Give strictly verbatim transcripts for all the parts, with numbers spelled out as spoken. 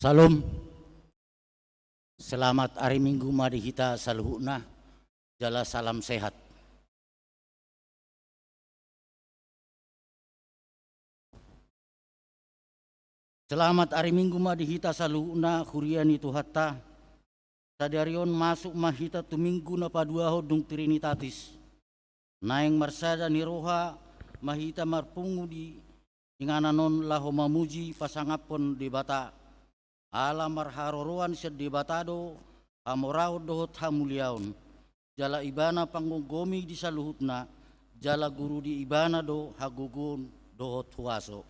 Salam. Selamat ari Minggu ma di hita saluhutna, jala salam sehat. Selamat ari Minggu ma di hita saluhutna, huria ni Tuhanta. Sadari on masuk ma hita tu Minggu na paduahon dung Trinitatis. Naeng marsada ni roha ma hita marpungu di inganan on laho mamuji pasangaphon Debata. Ala marharoroan sian Debata do hamoraon dohot hamuliaon. Jala Ibana panggomgomi di saluhutna, jala guru di Ibana do hagogoon dohot huaso.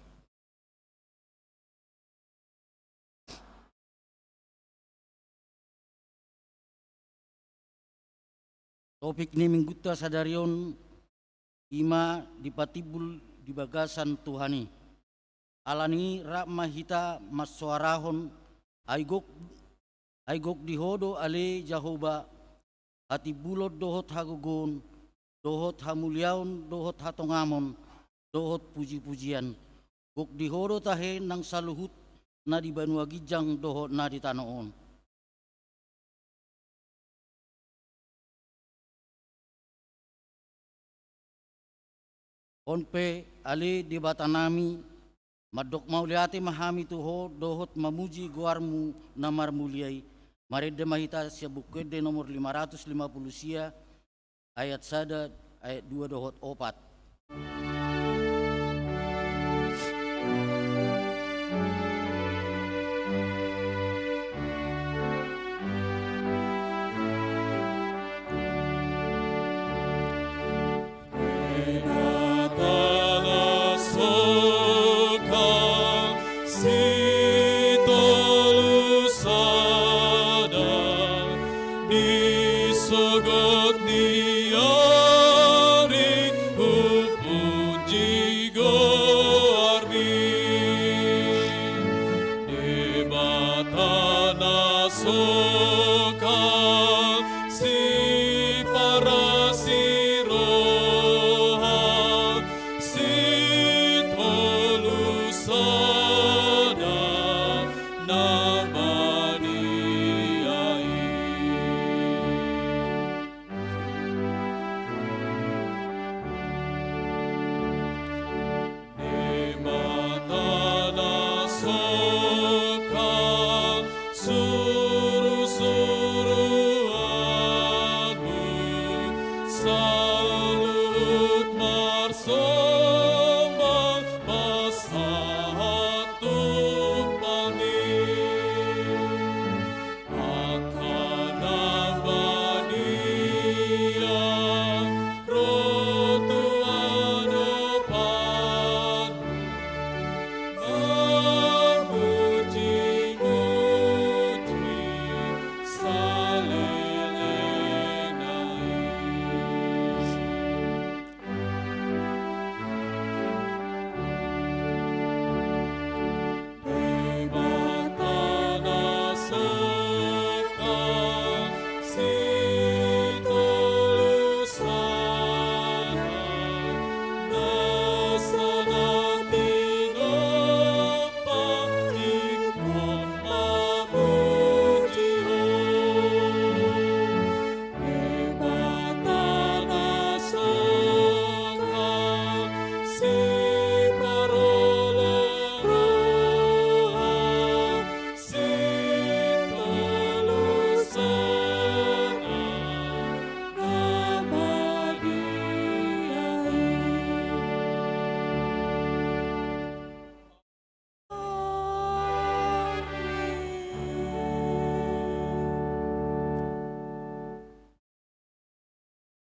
Topik ni Minggunta sadari on i ma dipatimbul di bagasan Tuhan i. Alani i rap ma hita mansoarahon, ai gok, ai gok di Ho do ale Jahowa, hatimbulon dohot hagogoon, dohot hamuliaon, dohot hatongamon, dohot pujipujian. Gok di Ho do tahe nang saluhut na di banua ginjang dohot na di tano on. On pe ale Debatanami, mandok mauliate ma hami tu Ho dohot mamuji goarMu na marmulia i. Marende ma hita sian Buku Ende nomor lima ratus lima puluh sia, ayat sada, ayat dua dohot opat. Debata na soka, sitolu sada, di sogot ni ari hupuji goarMi. Debata na soka, siparasi roha, sitolu sada na badia i. Debata na soka, surusuruanMu saluhut marsomba, pasahat tu pangidoanMu. Angka na badia ro tu adopanMu, mamujimuji saleleng ni ari. Debata na soka, sitolu sada, na sada tinompa ingkon mamuji Ho. Debata na soka, siparoloi roha, sitolu sada na badia i.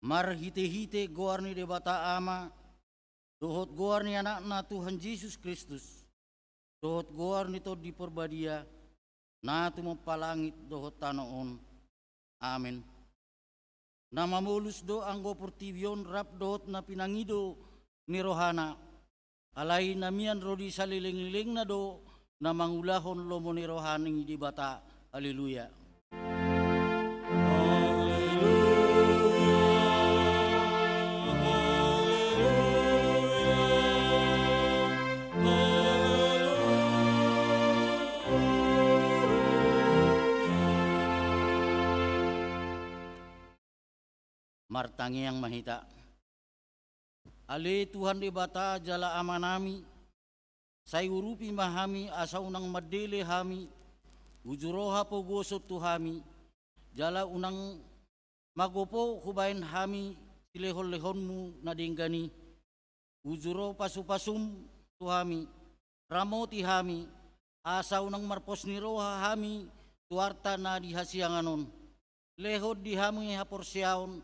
Marhitehite goar ni Debata Ama, dohot goar ni Anakna Tuhan Jesus Kristus, dohot goar ni Tondi Porbadia, na tumompa langit dohot tano on. Amen. Na mamolus do anggo portibi on rap dohot na pinangido ni rohana. Alai na mian ro di salelenglelengna do na mangulahon lomo ni roha ni Debata. Haleluya. Martangiang ma hita. Ale Tuhan Debata jala Amanami, sai urupi ma hami asa unang mandele hami, uju ro hapogoson tu hami, jala unang magopo hubaen hami silehonlehonmu na denggan i. Uju ro pasupasum tu hami, ramoti hami, asa unang marpos ni roha hami tu arta na di hasiangan on. Lehon di hami haporseaon,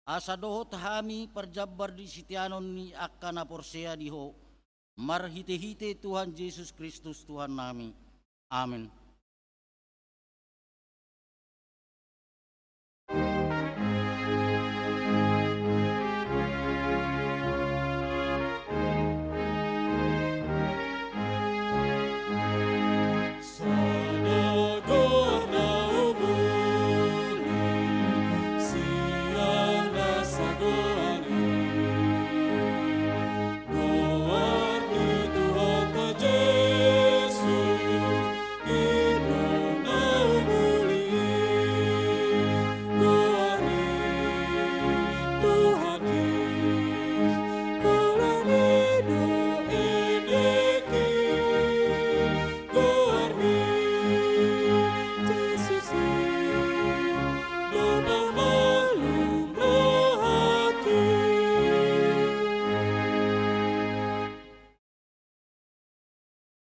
asa dohot hami parjambar di siteanon ni angka na porsea di Ho, marhitehite Tuhan Jesus Kristus Tuhannami. Amen.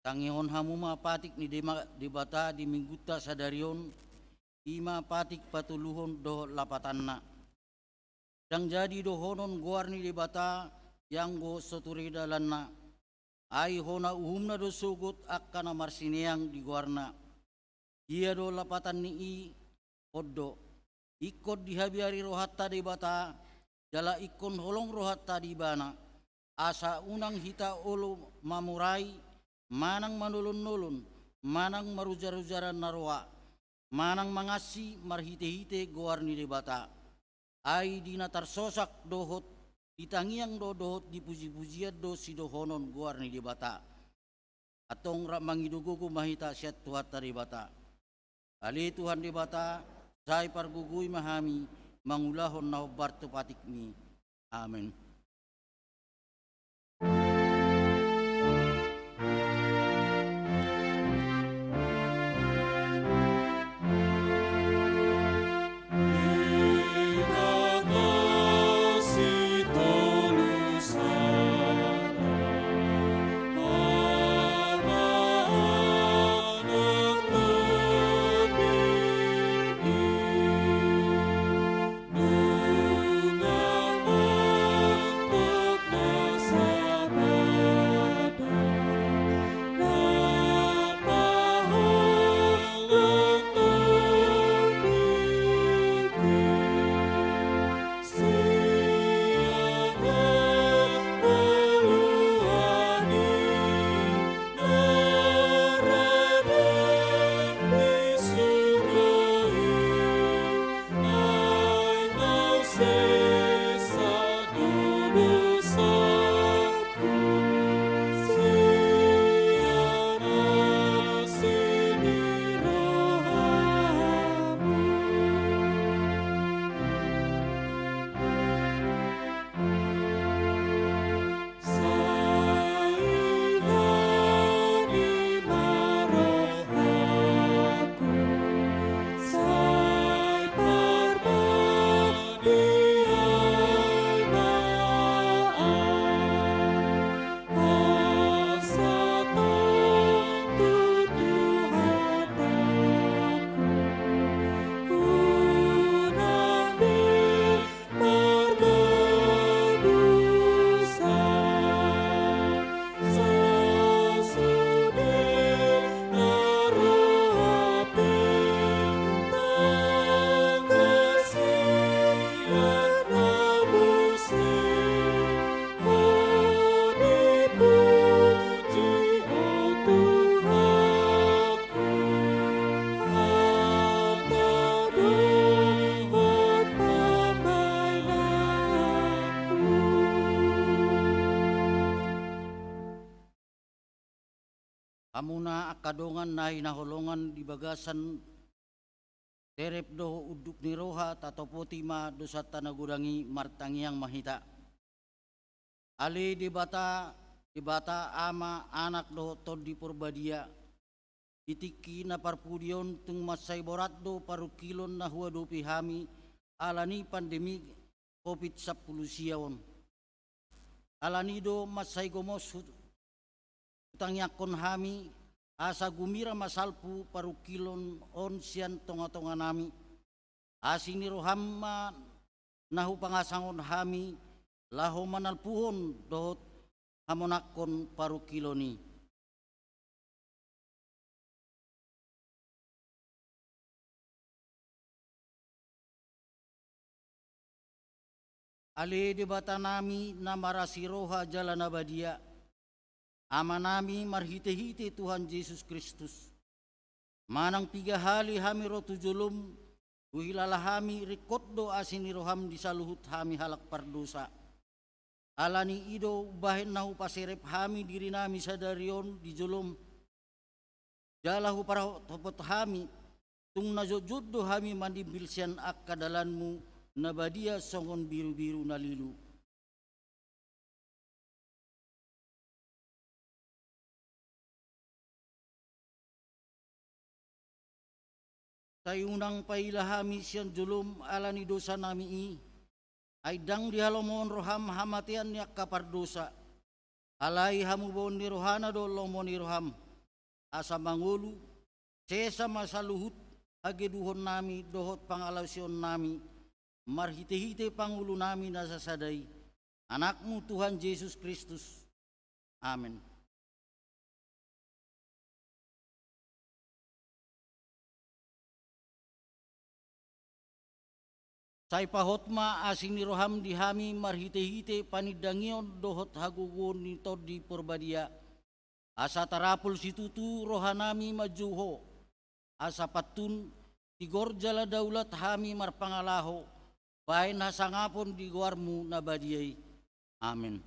Tangihon hamu ma patik ni Dema-, Debata di Minggunta sadari on, i ma patik patoluhon dohot lapatanna. Ndang jadi dohonon goar ni Debata, ianggo so ture dalanna. Ai hona uhumna do sogot angka na marsineang di goarna. Ia do lapatan ni i, on do. Ingkon dihabiari rohanta Debata, jala ingkon holong rohanta di Ibana. Asa unang hita olo mamurai, manang manolonnolon, manang marujarujaran na roa, manang mangansi marhitehite goar ni Debata. Ai di na tarsosak dohot di tangiang do dohot di pujipujian do sidohonon goar ni Debata. Antong rap mangido gogo ma hita sian Tuhanta Debata. Ale Tuhan Debata, sai pargogoi ma hami mangulahon na hombar tu patikmi. Amen. Hamuna angka dongan na hinaholongan di bagasan serep dohot unduk ni roha, tatopoti ma dosanta na godang i. Martangiang ma hita. Ale Debata, Debata Ama, Anak dohot Tondi Porbadia, di tingki na parpudi on tung mansai borat do parungkilon na huadopi hami ala ni pandemi Covid sampulu sia on. Ala ni i do mansai gomos hu-, hutangiangkon hami, asa gumirang ma salpu parungkilon on sian tongatonganami. Asi ni roham ma na hupangasahon hami, laho manalpuhon dohot hamonangkon parungkilon i. Ale Debatanami na marasi roha jala na badia, Amanami marhitehite Tuhan Jesus Kristus, manang piga hali hami ro tu jolom, huhilala hami ringkot do asi ni roham di saluhut hami halak pardosa. Ala ni i do umbahen na hupaserep hami dirinami sadari on di jolom, jala huparhotopot hami, tung na jotjot do hami manimbil sian angka dalanmu na badia songon birubiru na lilu. Sai unang paila hami sian jolom ala ni dosanami i, ai ndang dihalomohon roham hamatean ni angka pardosa. Alai hamubaon ni rohana do lomo ni roham, asa mangolu, sesa ma saluhut hageduhonnami dohot pangalaosionnami, marhitehite pangolunami na sasada i, Anakmu Tuhan Jesus Kristus. Amen. Sai pahot ma asi ni roham di hami marhitehite panindangion dohot hagogoon ni Tondi Porbadia, asa tarapul situtu rohanami manjou Ho, asa pantun, tigor jala daulat hami marpangalaho, baen hasangapon di goarmu na badia i. Amen.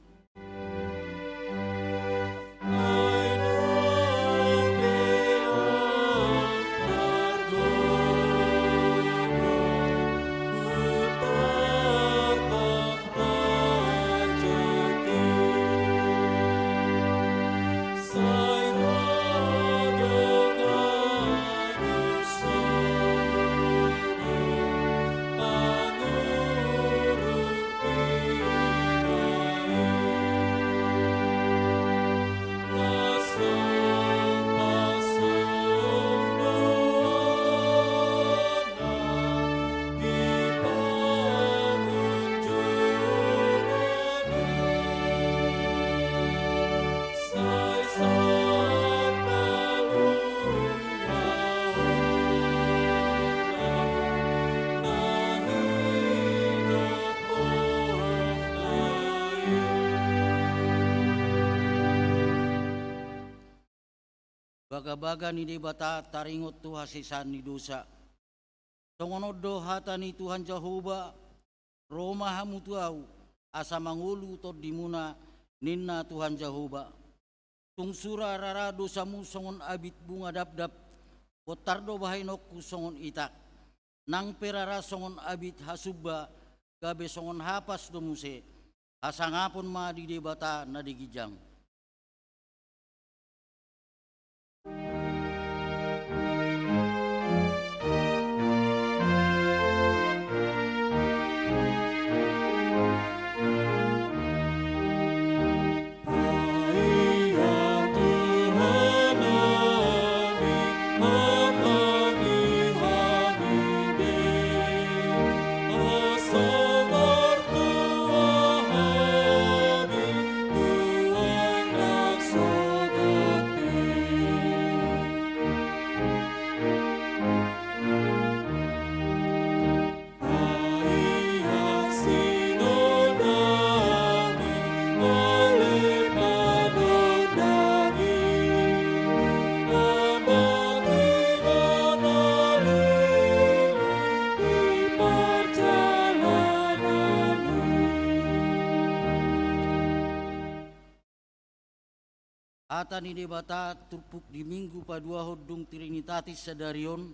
Bagabaga ni Debata taringot tu hasesaan ni dosa. Songon on do hata ni Tuhan Jahowa, ro ma hamu tu Ahu, asa mangolu tondimuna, ninna Tuhan Jahowa. Tung sura rara dosamu songon abit bunga dapdap, bontar do bahenonku songon itak. Nang pe rara songon abit hasumba, gabe songon hapas do muse, hasangapon ma di Debata na di ginjang. Hata ni Debata turpuk di Minggu paduahon dung Trinitatis sadari on,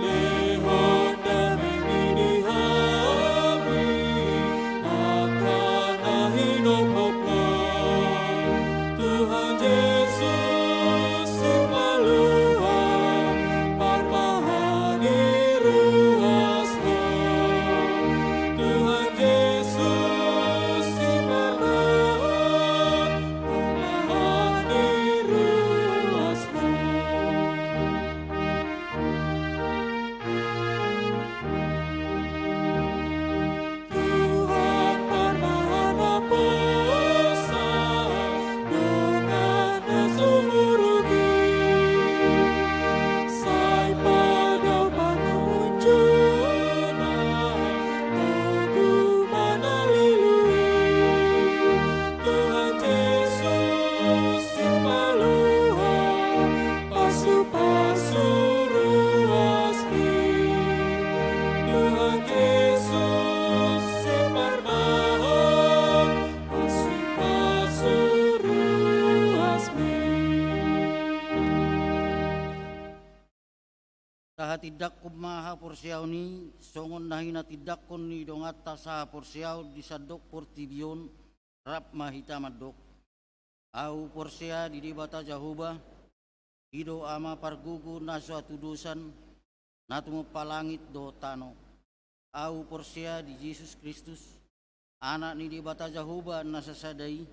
Lehon damai ni di hami, angka na hinophop Ho. Tuhan Jesus, sipaluhon parmahan ni ruas Ho. Tuhan Jesus, sipaluhon parmahan ni ruas Ho. Tuhan, parmahan naposo dongan na sumurung i, sai padao pangunjunan togu manalului. Tuhan Jesus, sipaluhon pasupasu ruasmi. Tuhan Jesus, siparmahan pasupasu ruasmi. Tahatindangkon ma haporseaon i songon na hinatindangkon ni donganta sahaporseaon di sandok portibi on. Rap ma hita mandok: Ahu porsea di Debata Jahowa, i do Ama pargogo na so hatudosan, na tumompa langit dohot tano. Ahu porsea di Jesus Kristus, Anak ni Debata Jahowa na sasada i,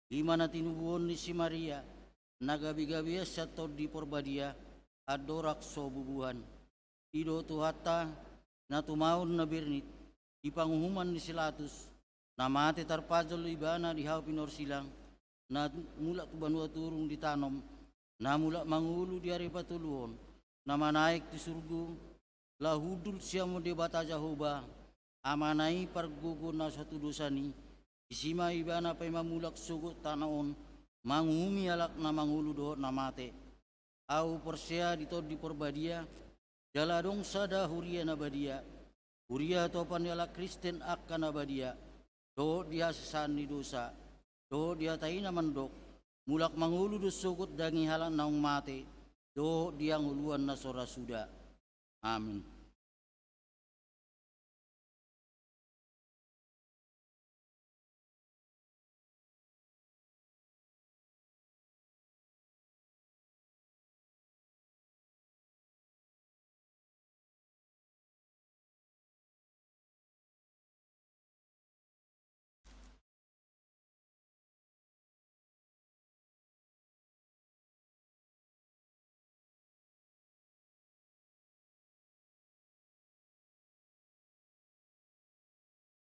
i ma na tinubuhon ni si Maria, na gabegabean sian Tondi Porbadia, andorang so bubuhan. I do Tuhanta, na tumaon na bernit, di panguhuman ni si Latus, na mate tarpajol Ibana di hau pinorsilang, na mulak tu banua turung ditanom, na mulak mangolu di ari patoluhon, na manaek tu surgo, laho hundul sian Debata Jahowa, Amana i pargogo na so hatudosan i. Disi ma Ibana paima mulak sogot tano on, manguhumi halak na mangolu dohot na mate. Ahu porsea di Tondi Porbadia, jala adong sada huria na badia, huria hatopan ni halak Kristen angka na badia, dohot di hasesaan ni dosa, dohot di hata i na mandok: Mulak mangolu do sogot daging halak naung mate, dohot di hangoluan na so ra suda. Amin.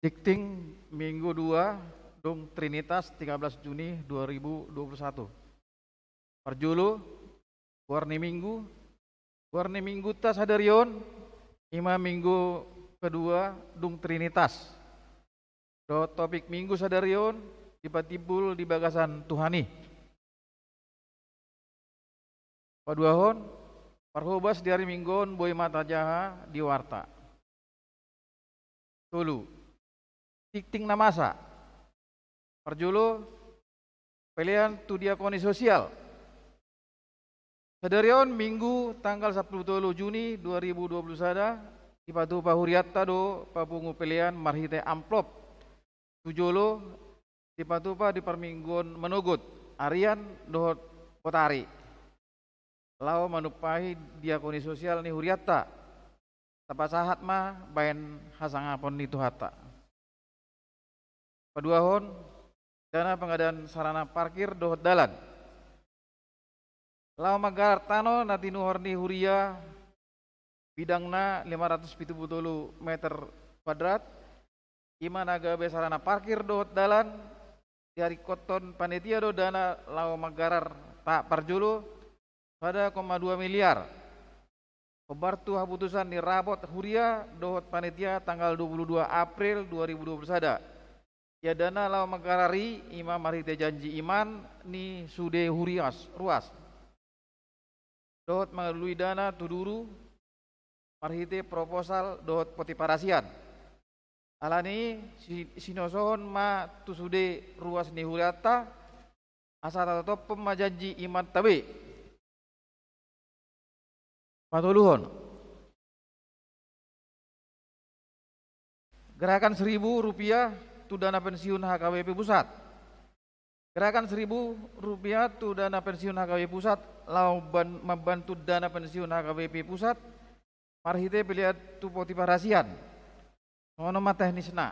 Tingting, Minggu dua, dung Trinitas, tiga belas Juni dua ribu dua puluh satu. Parjolo, goar ni Minggu. Goar ni Minggunta sadari on, ima Minggu kedua, dung Trinitas. Dohot topik Minggu sadari on, dipatimbul di bagasan Tuhan i. Paduahon, parhobas di ari Minggu on boi ma tajaha di warta. Tolu, tingting na masa. Parjolo, pelean tu diakoni sosial. Sadari on Minggu tanggal sampulu tolu Juni dua ribu dua puluh sada, dipatupa hurianta do papungu pelean marhite amplop tu jolo, dipatupa di parmingguon manogot, arian dohot botari, laho manumpahi diakoni sosial ni hurianta. Tapasahat ma baen hasangapon ni Tuhanta. Paduahon, dana pengadaan sarana parkir dohot dalan. Laho manggarar tano na tinuhor ni huria, bidangna lima ratus pitu pulu tolu meter kuadrat, ima na gabe sarana parkir dohot dalan, diaringkothon panitia do dana laho manggarar tahap parjolo, sada koma dua miliar. Hombar tu haputusan ni rapot huria dohot panitia tanggal dua pulu dua April dua ribu dua puluh sada. Ia dana laho manggarar i ima marhite janji iman ni sude hurias, ruas. Dohot mangalului dana tu duru marhite proposal dohot potiparasian. Alani i, si-, sinosohon ma tu sude ruas ni hurianta, asa tatotophon ma janji imanta be. Patoluhon. Gerakan seribu rupiah tu dana pensiun H K B P pusat. Gerakan seribu rupiah tu dana pensiun H K B P pusat, laho ban-, mambantu dana pensiun H K B P pusat, marhite pelean tu potiparasian. Songon on ma teknisna.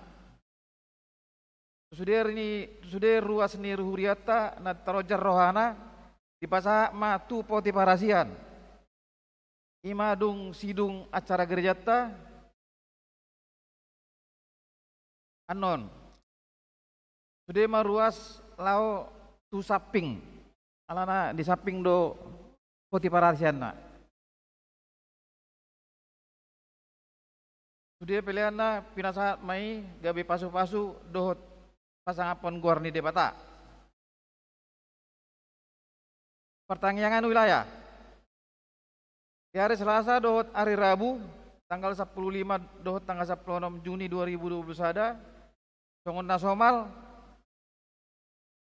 Tu sude ni, tu sude ruas ni hurianta na tarojar rohana, dipasahat ma tu potiparasian. Ima dung sidung acara gerejanta, annon. Sude ma ruas laho tu samping. Alana di samping do potiparasianna. Sude peleanna pinasahat ma i gabe pasupasu dohot pasangaphon goar ni Debata. Partangiangan wilayah. Di ari Selasa dohot ari Rabu, tanggal sampulu lima dohot tanggal sampulu onom Juni dua ribu dua puluh sada, songon na somal,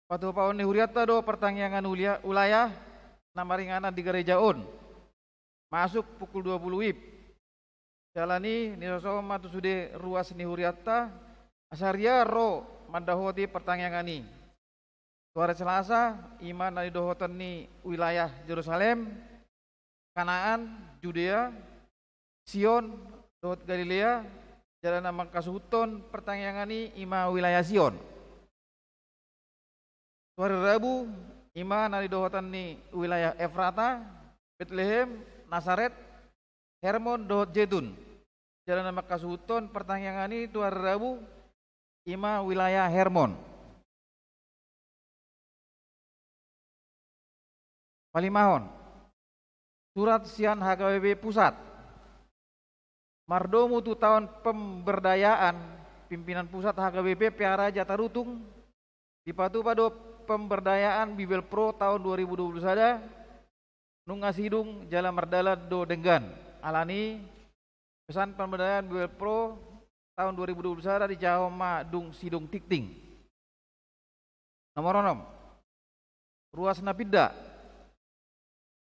patupaon ni hurianta do partangiangan ulia-, wilayah na maringanan di gareja on. Masuk pukul dua puluh W I B. Siala ni i, nisosohon ma tu sude ruas ni hurianta, asa riar ro mandapothon partangiangan i. Tu ari Selasa, ima na nidohoton ni wilayah Jerusalem, Kanaan, Judea, Sion, dohot Galilea, jala na mangkasuhuthon partangiangan i ima wilayah Sion. Tu ari Rabu, ima na nidohoton ni wilayah Efrata, Betlehem, Nasaret, Hermon, dohot Jetun. Jala na mangkasuhuthon partangiangan i tu ari Rabu, ima wilayah Hermon. Palimahon. Surat sian H K B P Pusat. Mardomu tu taon pemberdayaan, pimpinan pusat H K B P Pearaja Tarutung, dipatupa do pemberdayaan Bibel Pro taon dua ribu dua puluh sada, nunga sidung jala mardalan do denggan. Alani i, pesan pemberdayaan Bibel Pro taon dua ribu dua puluh sada dijahahon ma dung sidung tingting. Nomor onom. Ruas na pinda.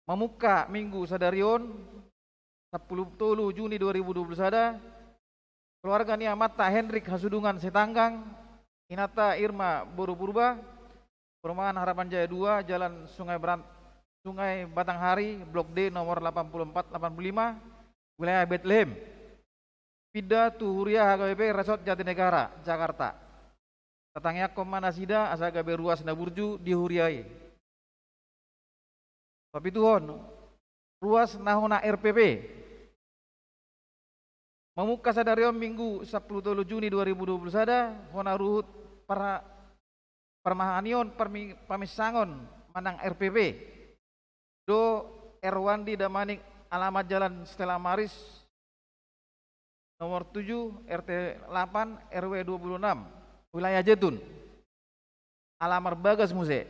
Mamungka Minggu sadari on, sampulu tolu Juni dua ribu dua puluh sada, keluarga ni amanta Henrik Hasudungan Sitanggang, inanta Irma boru Purba, Perumahan Harapan Jaya dua, Jalan Sungai Beran-, Sungai Batanghari, Blok D, nomor delapan puluh empat, delapan puluh lima, wilayah Betlehem. Pinda tu huria H K B P Resort Jatinegara, Jakarta. Tatangiangkon ma nasida asa gabe ruas na burju di huria i. Papituhon, ruas na hona R P P. Mamungka sadari on Minggu sampulu tolu Juni dua ribu dua puluh sada, hona ruhut para-, parmahanion parmi-, paminsangon manang R P P do Erwandi Damanik, alamat Jalan Stella Maris, nomor tujuh, R T delapan, R W dua puluh enam, wilayah Jetun. Ala marbagas muse.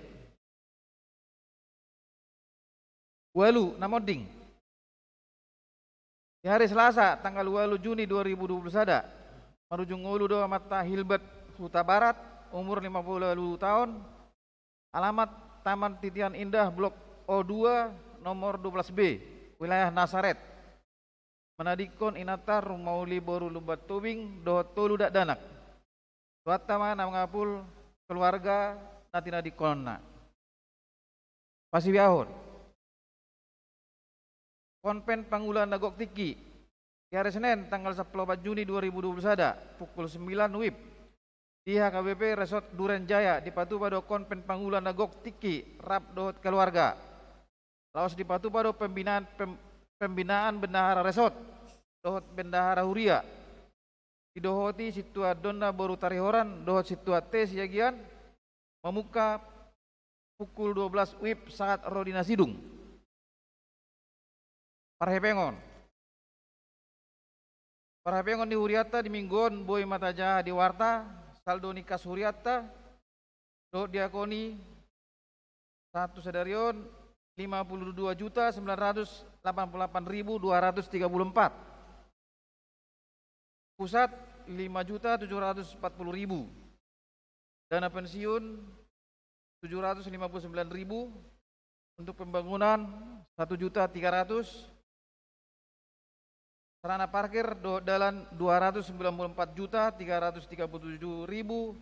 Ualu na monding. Di hari Selasa tanggal ualu Juni dua ribu dua puluh sada, marujung ngolu do amanta Hilbert Hutabarat, umur lima puluh ualu taon, alamat Taman Titian Indah, Blok O dua, nomor dua belas B, wilayah Nasaret. Manadingkon inanta Rumauli boru Lumban Tobing dohot tolu dakdanak. Tuhanta ma na mangapul keluarga na tinadingkononna. Pasibaon. Konven Pangula na gok tingki. Di hari Senen tanggal sampulu opat Juni dua ribu dua puluh sada, pukul sembilan WIB, di H K B P Resort Duren Jaya dipatupa do Konven Pangula na gok tingki rap dohot keluarga. Laos dipatupa do pembinaan pem-, pembinaan bendahara resort dohot bendahara huria. Didohoti Sintua Donna boru Tarihoran dohot Sintua T Siagian, mamungka pukul dua belas WIB sahat ro di na sidung. Parhepengon. Parhepengon ni hurianta di Minggu on boi ma tajaha di warta, saldo ni kas hurianta dohot diakoni sahat tu sadari on lima puluh dua juta sembilan ratus delapan puluh delapan ribu dua ratus tiga puluh empat. Pusat lima juta tujuh ratus empat puluh ribu. Dana pensiun tujuh ratus lima puluh sembilan ribu, untuk pembangunan satu juta tiga ratus, sarana parkir dohot dalan dua ratus sembilan puluh empat juta tiga ratus tiga puluh tujuh ribu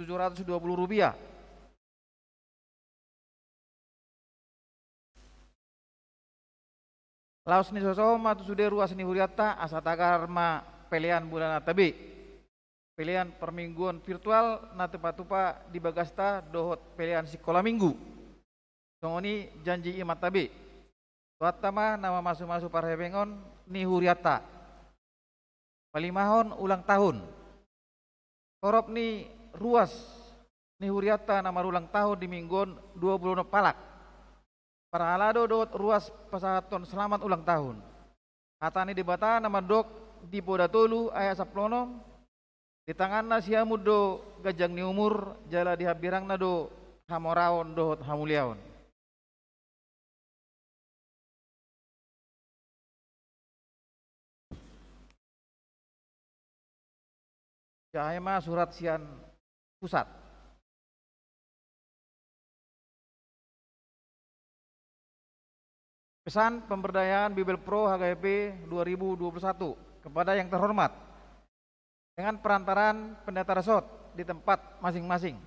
tujuh ratus dua puluh rupiah. Laos nisosohon ma tu sude ruas ni hurianta, asa tagar ma pelean bulananta be. Pelean parmingguon virtual na tupa-tupa di bagasta dohot pelean sikola minggu. Songon i janji imanta be. Tuhanta ma na mamasumasu parhepengon ni hurianta. Palimahon ulang tahun. Torop ni ruas ni hurianta na marulang tahun di Minggu on dua puluh onom halak. Parhalado dohot ruas pasahathon selamat ulang tahun. Hata ni Debata na mandok di Poda tolu ayat sampulu onom, di tanganna siamun do ganjang ni umur, jala di hambirangna do hamoraon dohot hamuliaon. Jaha ma surat sian pusat. Pesan pemberdayaan Bibel Pro H K B P dua ribu dua puluh satu kepada yang terhormat dengan perantaraan pendeta resort di tempat masing-masing.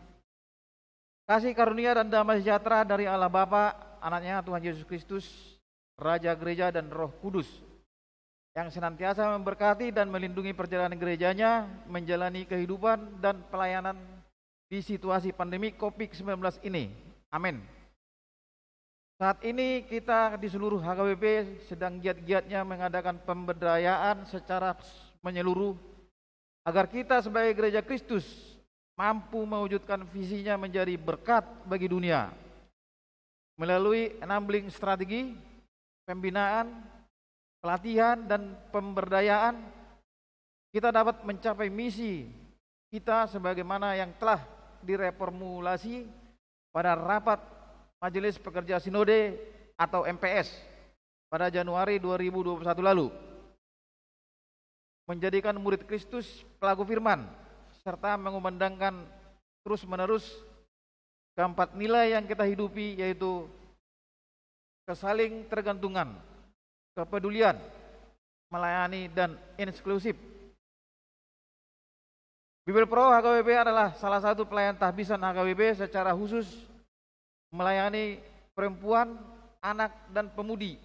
Kasih karunia dan damai sejahtera dari Allah Bapa, Anaknya Tuhan Yesus Kristus, Raja Gereja dan Roh Kudus yang senantiasa memberkati dan melindungi perjalanan gerejanya menjalani kehidupan dan pelayanan di situasi pandemi covid sembilan belas ini. Amin. Saat ini kita di seluruh H K B P sedang giat-giatnya mengadakan pemberdayaan secara menyeluruh agar kita sebagai gereja Kristus mampu mewujudkan visinya menjadi berkat bagi dunia. Melalui enabling strategi, pembinaan, pelatihan, dan pemberdayaan, kita dapat mencapai misi kita sebagaimana yang telah direformulasi pada rapat Majelis Pekerja Sinode atau M P S pada Januari dua ribu dua puluh satu lalu. Menjadikan murid Kristus pelaku firman, serta mengumandangkan terus-menerus keempat nilai yang kita hidupi, yaitu kesaling tergantungan, kepedulian, melayani, dan inklusif. Bibel Pro H K B P adalah salah satu pelayan tahbisan H K B P secara khusus melayani perempuan, anak, dan pemudi,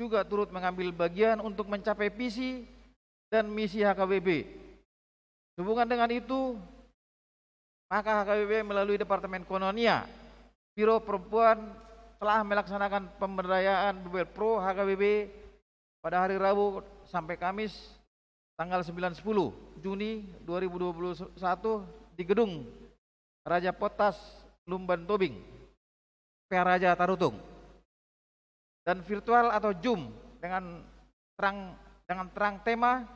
juga turut mengambil bagian untuk mencapai visi dan misi H K B P. Sehubungan dengan itu, maka H K B P melalui Departemen Koinonia, Biro Perempuan, telah melaksanakan pemberdayaan Bibel Pro H K B P pada hari Rabu sampai Kamis, tanggal sembilan sepuluh Juni dua ribu dua puluh satu di gedung Raja Pontas, Lumban Tobing, Pea Raja Tarutung. Dan virtual atau Zoom dengan terang, dengan terang tema,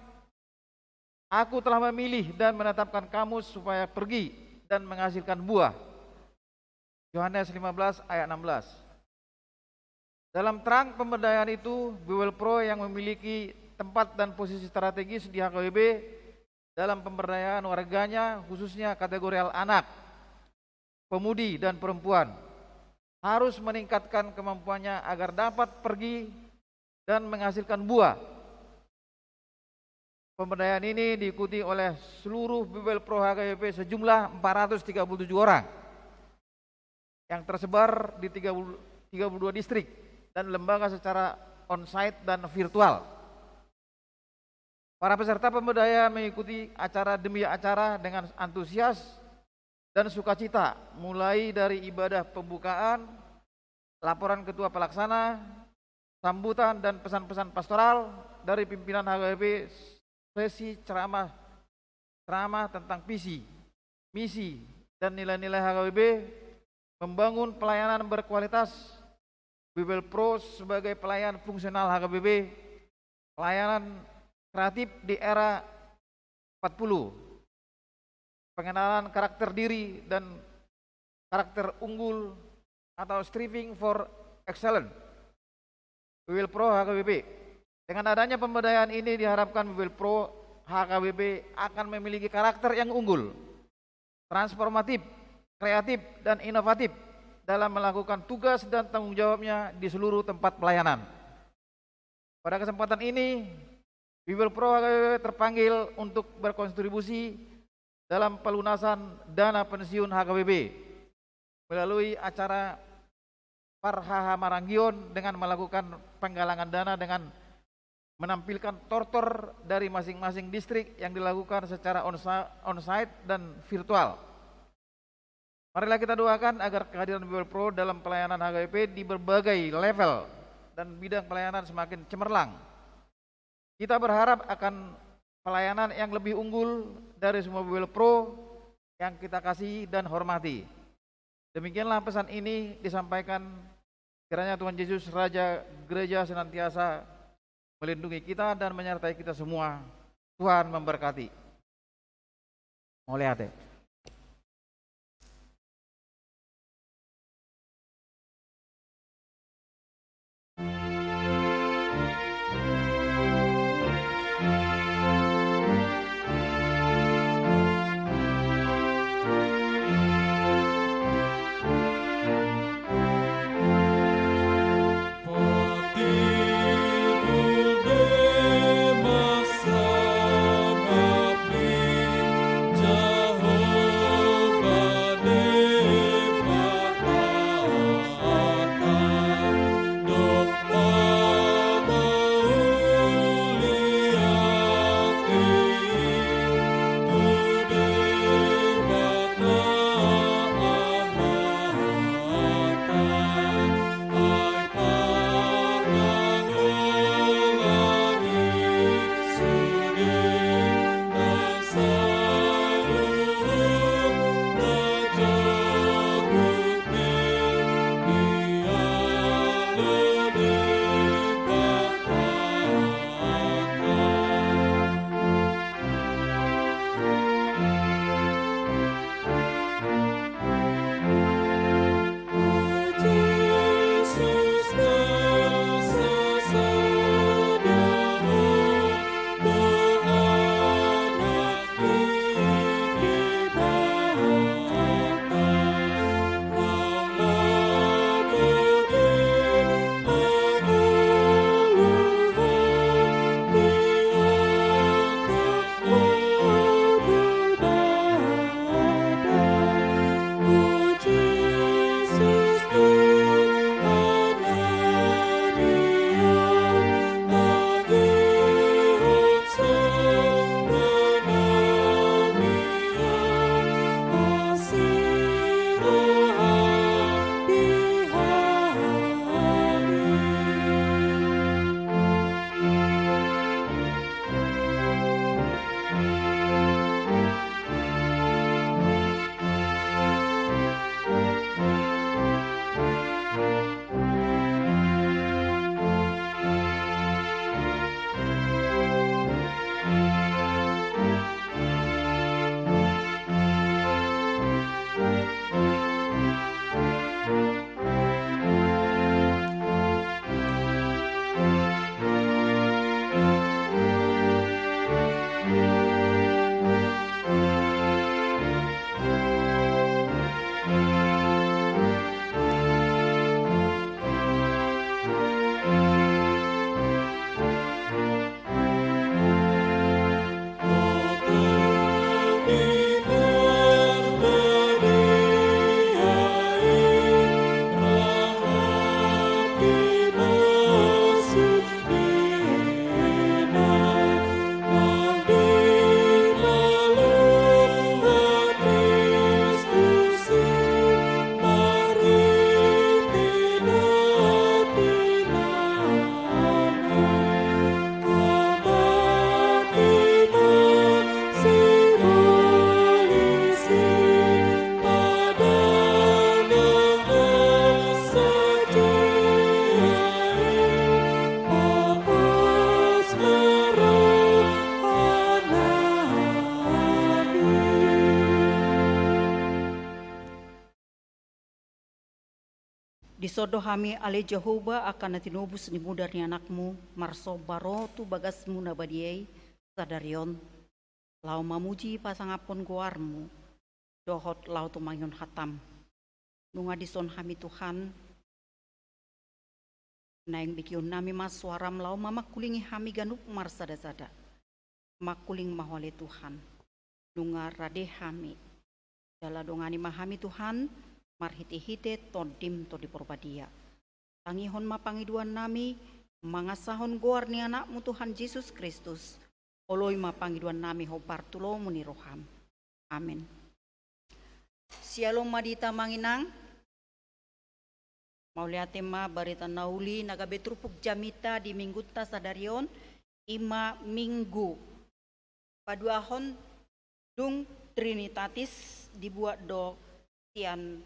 "Aku telah memilih dan menetapkan kamu supaya pergi dan menghasilkan buah." Yohanes lima belas ayat enam belas. Dalam terang pemberdayaan itu, Bibelvrouw yang memiliki tempat dan posisi strategis di H K B P dalam pemberdayaan warganya, khususnya kategorial anak, pemudi, dan perempuan, harus meningkatkan kemampuannya agar dapat pergi dan menghasilkan buah. Pemberdayaan ini diikuti oleh seluruh Bibelvrouw H K B P sejumlah empat ratus tiga puluh tujuh orang yang tersebar di tiga puluh, tiga puluh dua distrik dan lembaga secara onsite dan virtual. Para peserta pemberdayaan mengikuti acara demi acara dengan antusias dan sukacita, mulai dari ibadah pembukaan, laporan ketua pelaksana, sambutan dan pesan-pesan pastoral dari pimpinan H K B P, sesi ceramah, ceramah tentang visi, misi, dan nilai-nilai H K B P, membangun pelayanan berkualitas, Bibelvrouw sebagai pelayan fungsional H K B P, pelayanan kreatif di era empat puluh, pengenalan karakter diri dan karakter unggul atau striving for excellence, Bibelvrouw H K B P. Dengan adanya pemberdayaan ini diharapkan Bibelvrouw H K B P akan memiliki karakter yang unggul, transformatif, kreatif, dan inovatif dalam melakukan tugas dan tanggung jawabnya di seluruh tempat pelayanan. Pada kesempatan ini, Bibelvrouw H K B P terpanggil untuk berkontribusi dalam pelunasan dana pensiun H K B P melalui acara parhahamaranggion dengan melakukan penggalangan dana dengan menampilkan tortor dari masing-masing distrik yang dilakukan secara onsa-, onsite dan virtual. Marilah kita doakan agar kehadiran Bibelvrouw dalam pelayanan H K B P di berbagai level dan bidang pelayanan semakin cemerlang. Kita berharap akan pelayanan yang lebih unggul dari semua Bibelvrouw yang kita kasihi dan hormati. Demikianlah pesan ini disampaikan. Kiranya Tuhan Yesus, Raja Gereja, senantiasa melindungi kita dan menyertai kita semua. Tuhan memberkati. Mauliate. Dison do hami ale Jahowa angka na tinobus ni mudar ni anakmu, marsomba ro tu bagasmu na badia i sadari on, laho mamuji pasangaphon goarmu, dohot laho tumangihon hatam. Nunga dison hami Tuhan, naeng begeonnami ma soaram laho mamangkulingi hami ganup marsada-sada. Mangkuling ma Ho ale Tuhan, nunga rade hami. Jala dongani ma hami Tuhan, marhite-hite Tondim Tondi Porbadia. Tangihon ma pangidoannami, mangasahon goar ni anakmu Tuhan Jesus Kristus, oloi ma pangidoannami hombar tu lomo ni roham. Amen. Syalom ma di hita amang inang. Mauliate ma barita na uli na gabe turpuk jamita di minggunta sadari on, i ma minggu paduahon dung Trinitatis, dibuat do sian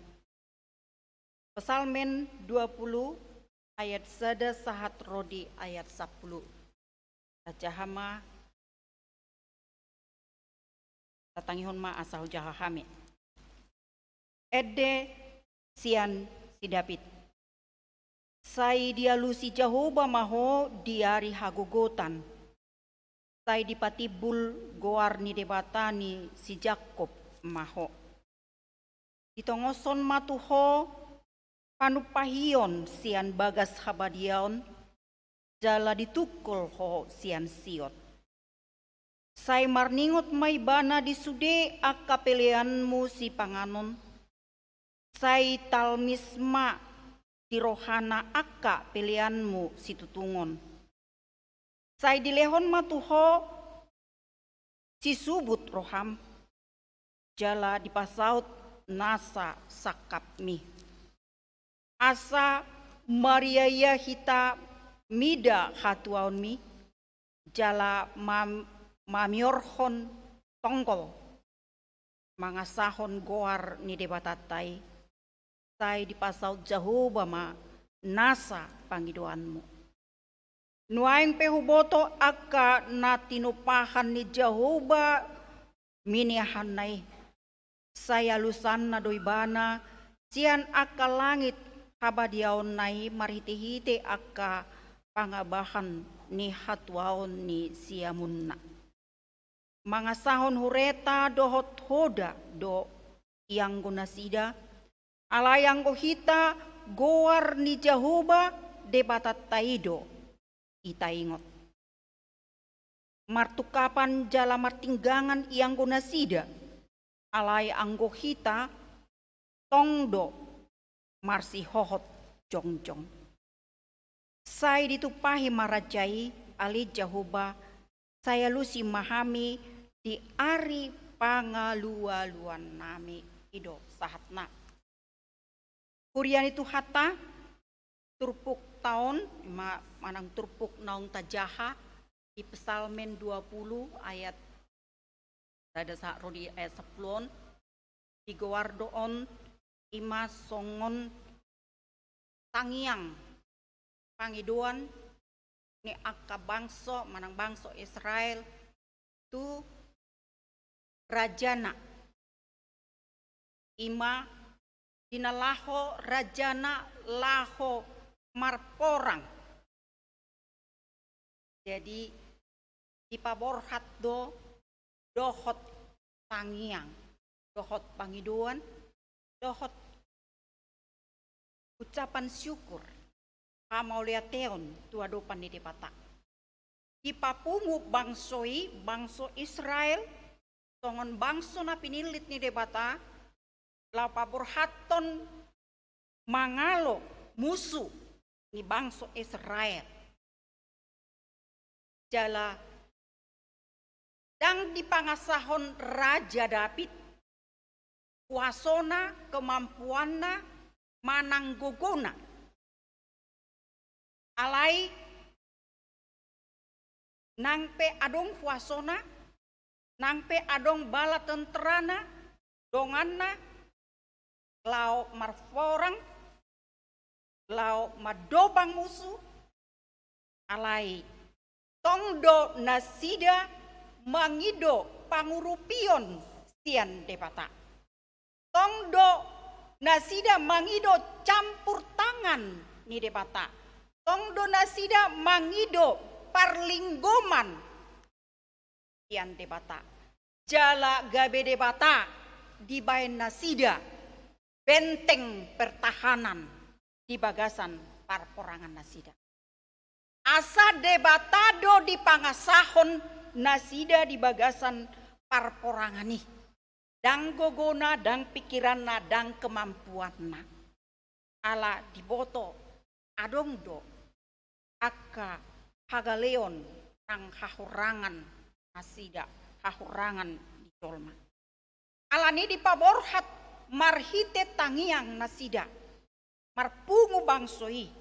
Psalmen dua puluh ayat sada sahat ro di ayat sampulu. Tajaha ma, tatangihon ma asa hujaha hami. Ende sian si David. Sai dialusi Jahowa ma ho di ari hagogotan. Sai dipatimbul goar ni Debata ni si Jakkob ma ho. Ditongoshon ma tu ho panumpahion sian bagas habadiaon, jala ditungkol ho sian Sion. Sai marningot ma ibana di sude angka peleanmu sipanganon, sai talmis ma di rohana angka peleanmu situtungon. Sai dilehon ma tu ho sisubut roham, jala dipasaut nasa sangkapmi. Asa mariaia hita mida hatuaonmi, jala mam-, mamiorhon tonggol mangasahon goar ni Debatanta i, sai dipasaut Jahowa ma nasa pangidoanmu. Nuaeng pe huboto angka na tinumpahan ni Jahowa miniahanna i. Sai alusanna do ibana sian angka langit habadiaonna i marhite-hite angka pangabahan ni hatuaon ni siamunna. Mangasahon hureta dohot hoda do ianggo nasida, alai anggo hita goar ni Jahowa Debatanta i do hita ingot. Martungkapan jala martinggangan ianggo nasida, alai anggo hita tong do marsihohot jongjong. Sai ditumpahi ma raja i, ale Jahowa, sai alusi ma hami di ari pangalualuannami. I do sahatna. Huria ni Tuhanta, turpukta on, ma-, manang turpuk naung tajaha, di Psalmen dua puluh ayat sada sahat ro di ayat sampulu on, digoar do on i ma songon tangiang pangidoan ni angka bangso, manang bangso Israel, tu rajana. I ma di na laho rajana laho marporang. Jadi, dipaborhat do dohot tangiang, dohot pangidoan, dohot ucapan syukur, hamauliateon tu adopan ni Debata. Dipapungu bangso i, bangso Israel, songon bangso na pinillit ni Debata, laho paborhathon mangalo musu ni bangso Israel. Jala ndang dipangasahon Raja David kuasona, kemampuanna, manang gogona. Alai nang pe adong kuasona, nang pe adong bala tenterana, donganna, laho marporang, laho mandobang musu, alai tong do nasida mangido pangurupion sian Debata. Tong do nasida mangido campur tangan Tuhan ni Debata. Tong do nasida mangido parlinggoman sian Debata. Jala gabe Debata dibaen nasida benteng pertahanan di bagasan parporangan nasida. Asa Debata do dipangasahon nasida di bagasan parporangan i. Ndang gogona, ndang pikiranna, ndang kemampuanna. Ala diboto adong do angka hagaleon nang hahurangan nasida, hahurangan ni jolma. Alani dipaborhat marhite tangiang nasida marpungu bangso i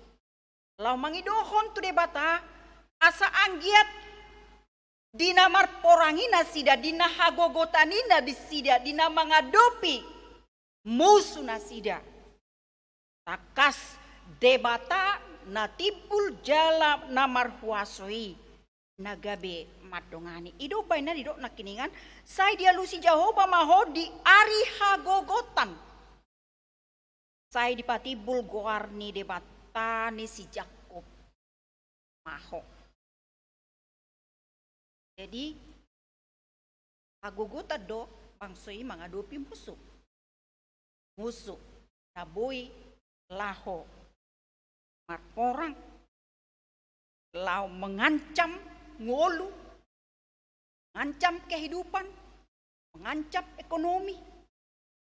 laho mangidohon tu Debata, asa anggiat di na marporang i nasida, di na hagogotan i nasida, di na mangadopi musu nasida, tangkas Debata na timbul jala na marhuaso i na gabe mandongani. I do umbahen na didok nangkiningan, sai dialusi Jahowa ma ho di ari hagogotan. Sai dipatimbul goar ni Debata ni si Jakkob ma ho. Jadi, hagogotan do bangso i mangadopi musu. Musu na boi laho marporang, laho mengancam ngolu, mengancam kehidupan, mengancam ekonomi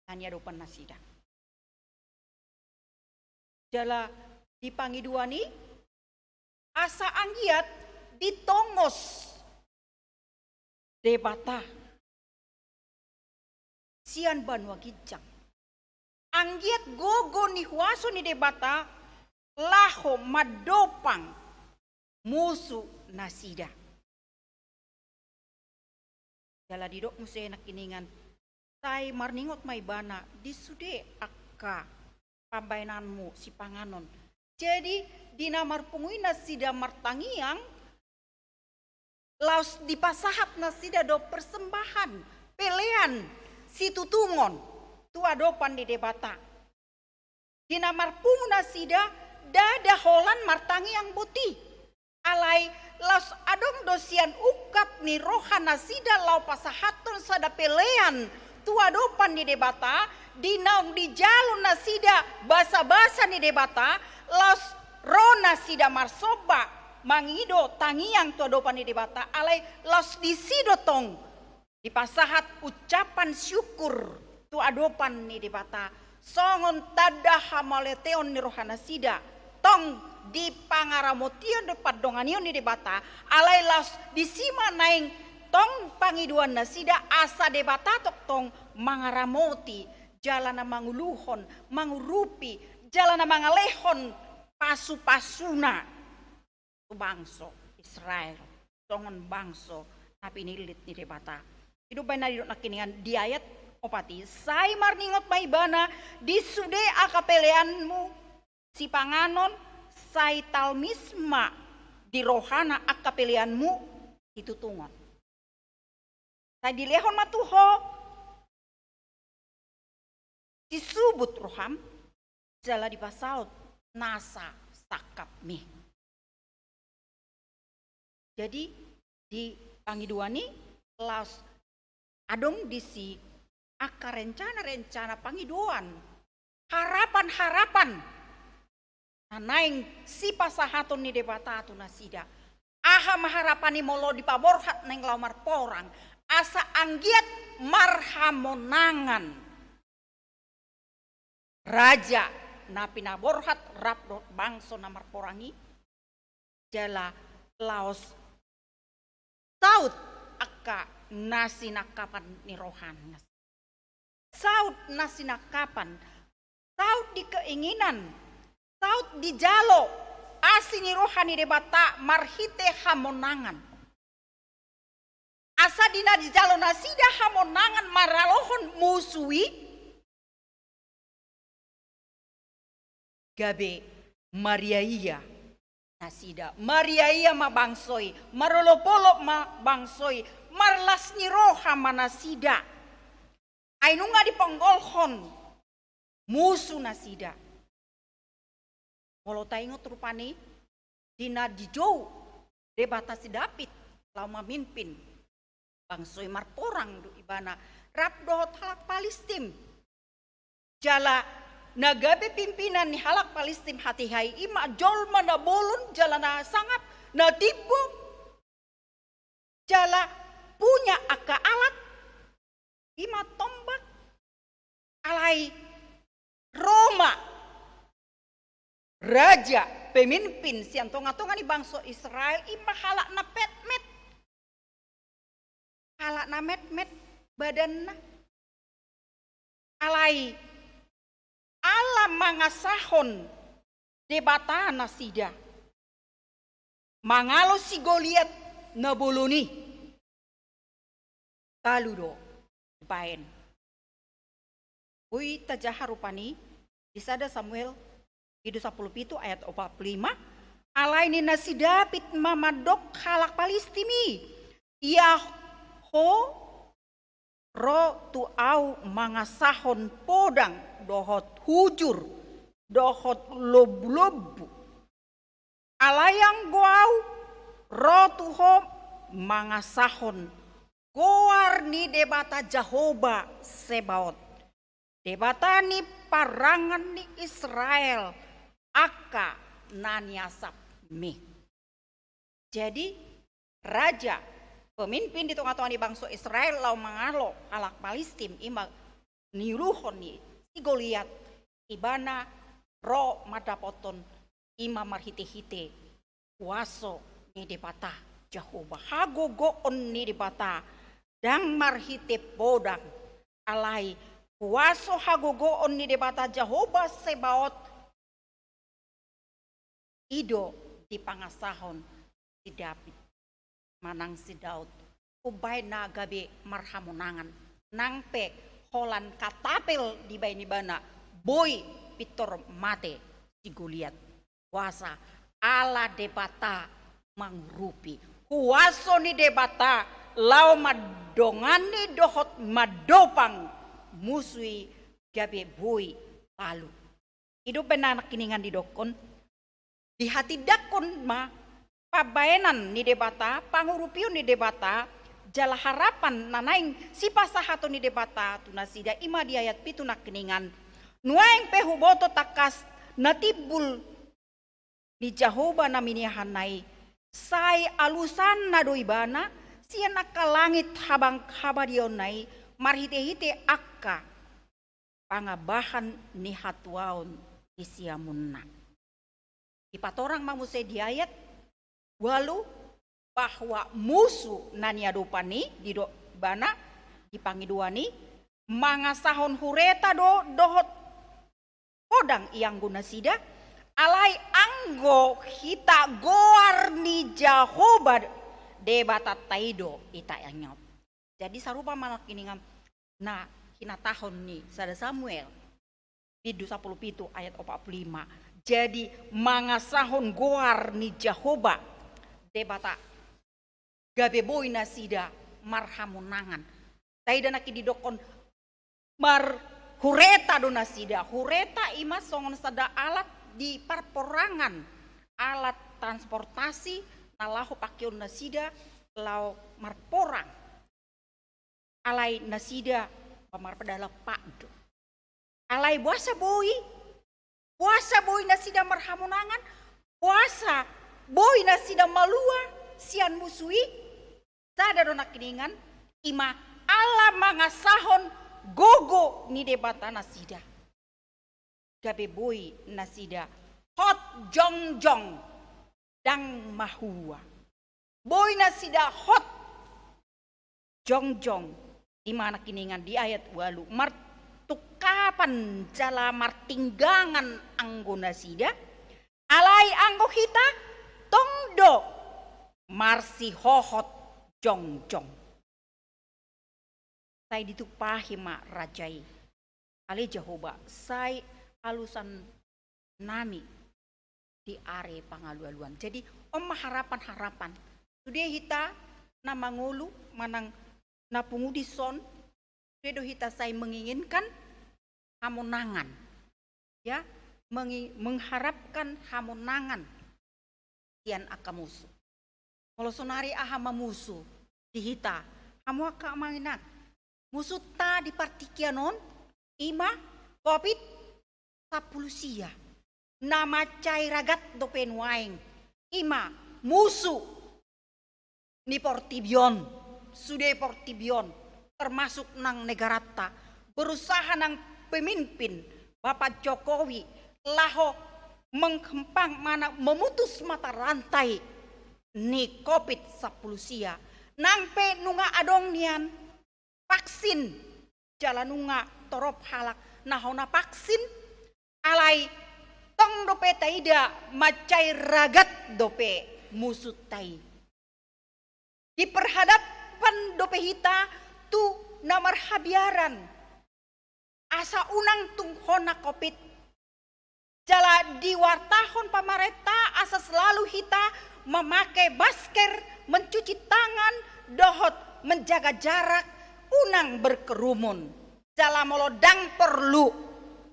na niadopan nasida. Jala di pangidoan i asa anggiat ditongos Debata sian banua ginjang. Anggiat gogo ni huaso ni Debata laho mandopang musu nasida. Jala didok muse nangkiningan, sai marningot ma ibana di sude angka pambaenanmu sipanganon. Jadi di na marpungu i nasida martangiang, laos dipasahat nasida do persembahan, pelean, situtungon tu adopan ni Debata. Di na marpungu nasida ndada holan martangiang boti. Alai laos adong do sian ungkap ni roha nasida laho pasahathon sada pelean tu adopan ni Debata, di naung dijalo nasida basabasa ni Debata, laos ro nasida marsomba mangido tangiang tu adopan ni Debata, alai laos disi do tong dipasahat ucapan syukur tu adopan ni Debata, songon tanda hamauliateon ni roha nasida, tong dipangaramotion do pandonganion ni Debata, alai laos disi ma naeng tong pangidoan nasida asa Debata tongtong mangaramoti, jala na manguluhon, mangurupi, jala na mangalehon pasupasuna tu bangso Israel, songon bangso na pinillit ni Debata. I do umbahen na didok nangkiningan di ayat opat i, sai marningot ma ibana di sude angka peleanmu sipanganon, sai talmis ma di rohana angka peleanmu situtungon. Sai dilehon ma tu ho sisubut roham, jala dipasaut nasa sangkapmi. Jadi di pangidoan i laos adong disi angka rencana-rencana pangidoan, harapan-harapan na naeng sipasahaton ni Debata tu nasida. Aha ma harapan i molo dipaborhat naeng laho marporang, asa anggiat marhamonangan raja na pinaborhat rap dohot bangso na marporang i, jala laos saut angka na sinangkapan ni rohana. Saut na sinangkapan, saut di keinginan, saut dijalo asi ni roha ni Debata marhite hamonangan. Asa di na dijalo nasida hamonangan maralohon musu i, gabe mariaia nasida, mariaia ma bangso i, marolopolop ma bangso i, marlas ni roha ma nasida. Ai nunga diponggolhon musu nasida. Molo taingot rupani, di na dijou Debata si David laho mamimpin bangso i, marporang do ibana rap dohot halak Palistim. Jala na gabe pimpinan ni halak Palistim hatiha i ima jolma na bolon jala na sangap, na timbo, jala punya angka alat, ima tombak. Alai ro ma raja, pemimpin sian tongatonga ni bangso Israel, ima halak na metmet. Halak na metmet badanna. Alai ala mangasahon Debata nasida, mangalo si Goliat na bolon i, talu do dibaen. Boi tajaha rupani di sada Samuel bindu sampulu pitu ayat opat pulu lima. Alai ninna si David ma mandok halak Palistim i: Ia ho ro tu ahu mangasahon podang dohot hujur dohot lombulombu. Alai anggo ahu ro tu ho mangasahon goar ni Debata Jahowa Sebaot, Debata ni parangan ni Israel, angka na niasapmi. Jadi raja, pemimpin di tongatonga ni bangso Israel laho mangalo halak Palistim, ima niuluhon ni si Goliat, ibana ro mandapothon ima marhitehite kuaso ni Debata Jahowa, hagogoon ni Debata, ndang marhite podang, alai kuaso hagogoon ni Debata Jahowa Sebaot i do dipangasahon si David manang si Daud, umbahen na gabe marhamonangan. Nang pe holan katabel dibaen ibana, boi pintor mate si Goliat. Boasa? Ala Debata mangurupi. Kuaso ni Debata laho mandongani dohot mandopang musu i gabe boi talu. I do umbahen na nangkiningan didokkon, dihatindangkon ma pambaenan ni Debata, pangurupion ni Debata, jala harapan na naeng sipasahaton ni Debata tu nasida, ima di ayat pitu nangkiningan: Nuaeng pe huboto tangkas na timbul ni Jahowa na miniahanna i, sai alusanna do ibana sian angka langit habang habadiaonna i, marhitehite angka pangambahan ni hatuaon ni siamunna. Dipatorang ma muse di ayat ualu bahwa musu na niadopan i, didok ibana di pangidoan i, mangasahon hureta do dohot podang ianggo nasida, alai anggo hita goar ni Jahowa Debatanta i do hita ingot. Jadi sarupa ma nangkiningan na hinatahon ni sada Samuel bindu sampulu pitu ayat opat pulu lima. Jadi mangasahon goar ni Jahowa Debata gabe boi nasida marhamonangan. Taida nangkin didokkon marhureta do nasida. Hureta ima songon sada alat di parporangan, alat transportasi na laho pakeon nasida laho marporang. Alai nasida marpadalan pat do. Alai boasa boi? Boasa boi nasida marhamonangan? Boasa boi nasida malua sian musu i? Sada do nangkiningan, ima ala mangasahon gogo ni Debata nasida. Gabe boi nasida hot jongjong, ndang mahua. Boi nasida hot jongjong, ima nangkiningan di ayat ualu, martungkapan jala martinggangan anggo nasida, alai anggo hita tong do marsihohot jongjong. Sai ditumpahi ma raja i. Ale Jahowa, sai alusan nami di ari pangalualuan. Jadi on ma harapan-harapan. Sude hita na mangolu manang na pungu dison, sude do hita sai menginginkan hamonangan. Ya, mengi-, mengharapkan hamonangan sian angka musu. Molo sonari aha ma musu di hita, hamu angka amang inang? Musunta di partingkian on, i ma Covid sampulu sia. Na mansai ragat dope nuaeng, i ma musu ni portibi on, sude portibi on, termasuk nang negaranta, berusaha nang pemimpin Bapak Jokowi laho menghempang mana memutus mata rantai ni Covid sampulu sia. Nang pe nunga adong nian vaksin, jala nunga torop halak na hona vaksin, alai tong dope taida mansai ragat dope musunta i. Diperhadapkan dope hita tu na marhabiaran, asa unang tung hona Covid. Jala diwartahon pamarenta asa selalu hita mamake masker, mencuci tangan, dohot menjaga jarak, unang berkerumun. Jala molo ndang porlu,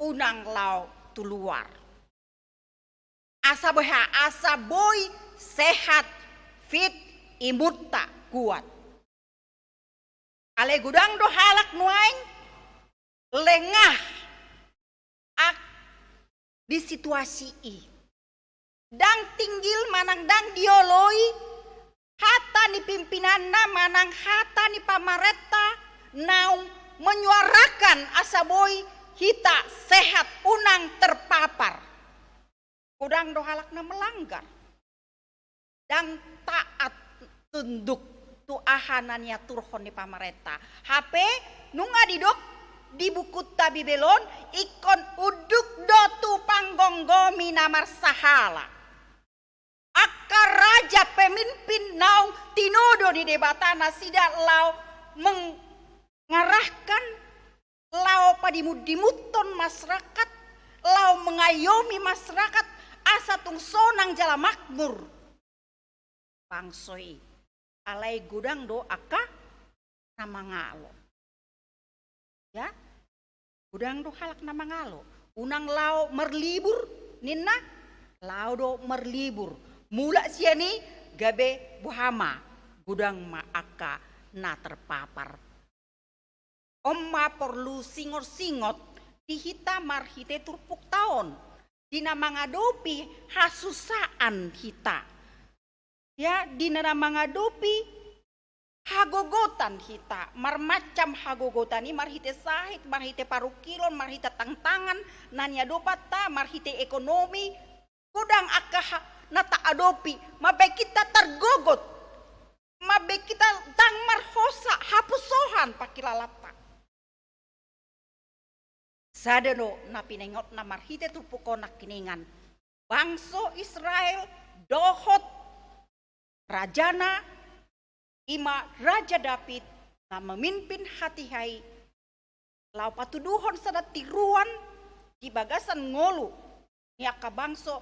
unang laho tu luar. Asa boha, asa boi sehat, fit, imunta kuat. Alai godang do halak nuaeng lengah ak di situasi i. Ndang tinggil manang ndang dioloi hata ni pimpinanna manang hata ni pamarenta naung menyuarakan asa boi hita sehat, unang terpapar. Godang do halak na melanggar. Ndang taat tunduk tu aha na niaturhon ni pamarenta. Hape nunga didok di bukunta Bibel on, ingkon unduk do tu panggomgomi na marsahala. Angka raja pemimpin naung tinodo ni Debata nasida laho mengarahkan, laho padimundimunhon masyarakat, laho mengayomi masyarakat, asa tung sonang jala makmur bangso i. Alai godang do angka na mangalo. Ya, godang do halak na mangalo. Unang laho marlibur, ninna, laho do marlibur. Mulak sian i gabe boha ma, godang ma angka na terpapar. On ma porlu singot-singot di hita marhite turpukta on, di na mangadopi hasusaan hita. Ya, di na mangadopi hagogotan hita, marmacam hagogotan i marhite sahit, marhite parungkilon, marhite tantangan na niadopanta, marhite ekonomi, godang angka ha-, na taadopi, mambaen hita targogot, mambaen hita ndang marhosa, hapusohan pangkilalanta. Sada do na pinaingotna marhite turpuk on nangkiningan, bangso Israel dohot rajana, i ma Raja Daud na memimpin hatiha i, laho patuduhon sada tiruan di bagasan ngolu ni angka bangso,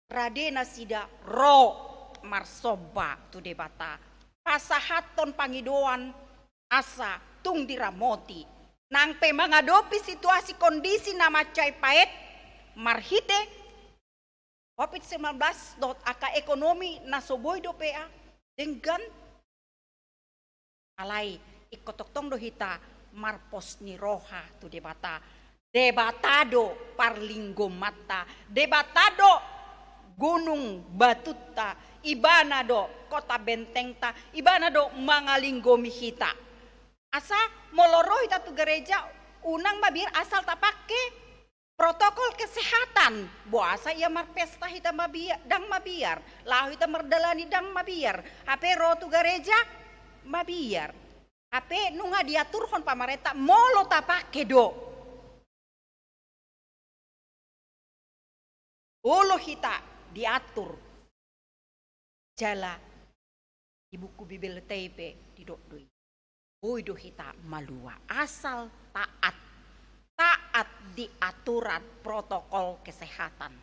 rade nasida ro marsomba tu Debata, pasahathon pangidoan asa tung diramoti. Nang pe mangadopi situasi kondisi na mansai paet marhite Covid sembilan belas dohot angka ekonomi na so boi dope a denggan, alai ingkon tongtong do hita marpos ni roha tu Debata. Debata do parlinggomonta, Debata do gunung batunta, Ibana do kota bentengta, Ibana do mangalinggomi hita. Asa molo ro hita tu gareja, unang mabiar asal tapake protokol kesehatan. Boasa ia marpesta hita mabia-, ndang mabiar, laho hita mardalani ndang mabiar, hape ro tu gareja mabiar. Hape nunga diaturhon pamarenta molo tapake do. Olo hita diatur. Jala di buku Bibelta i pe didok do i, boi do hita malua asal taat, taat di aturan protokol kesehatan.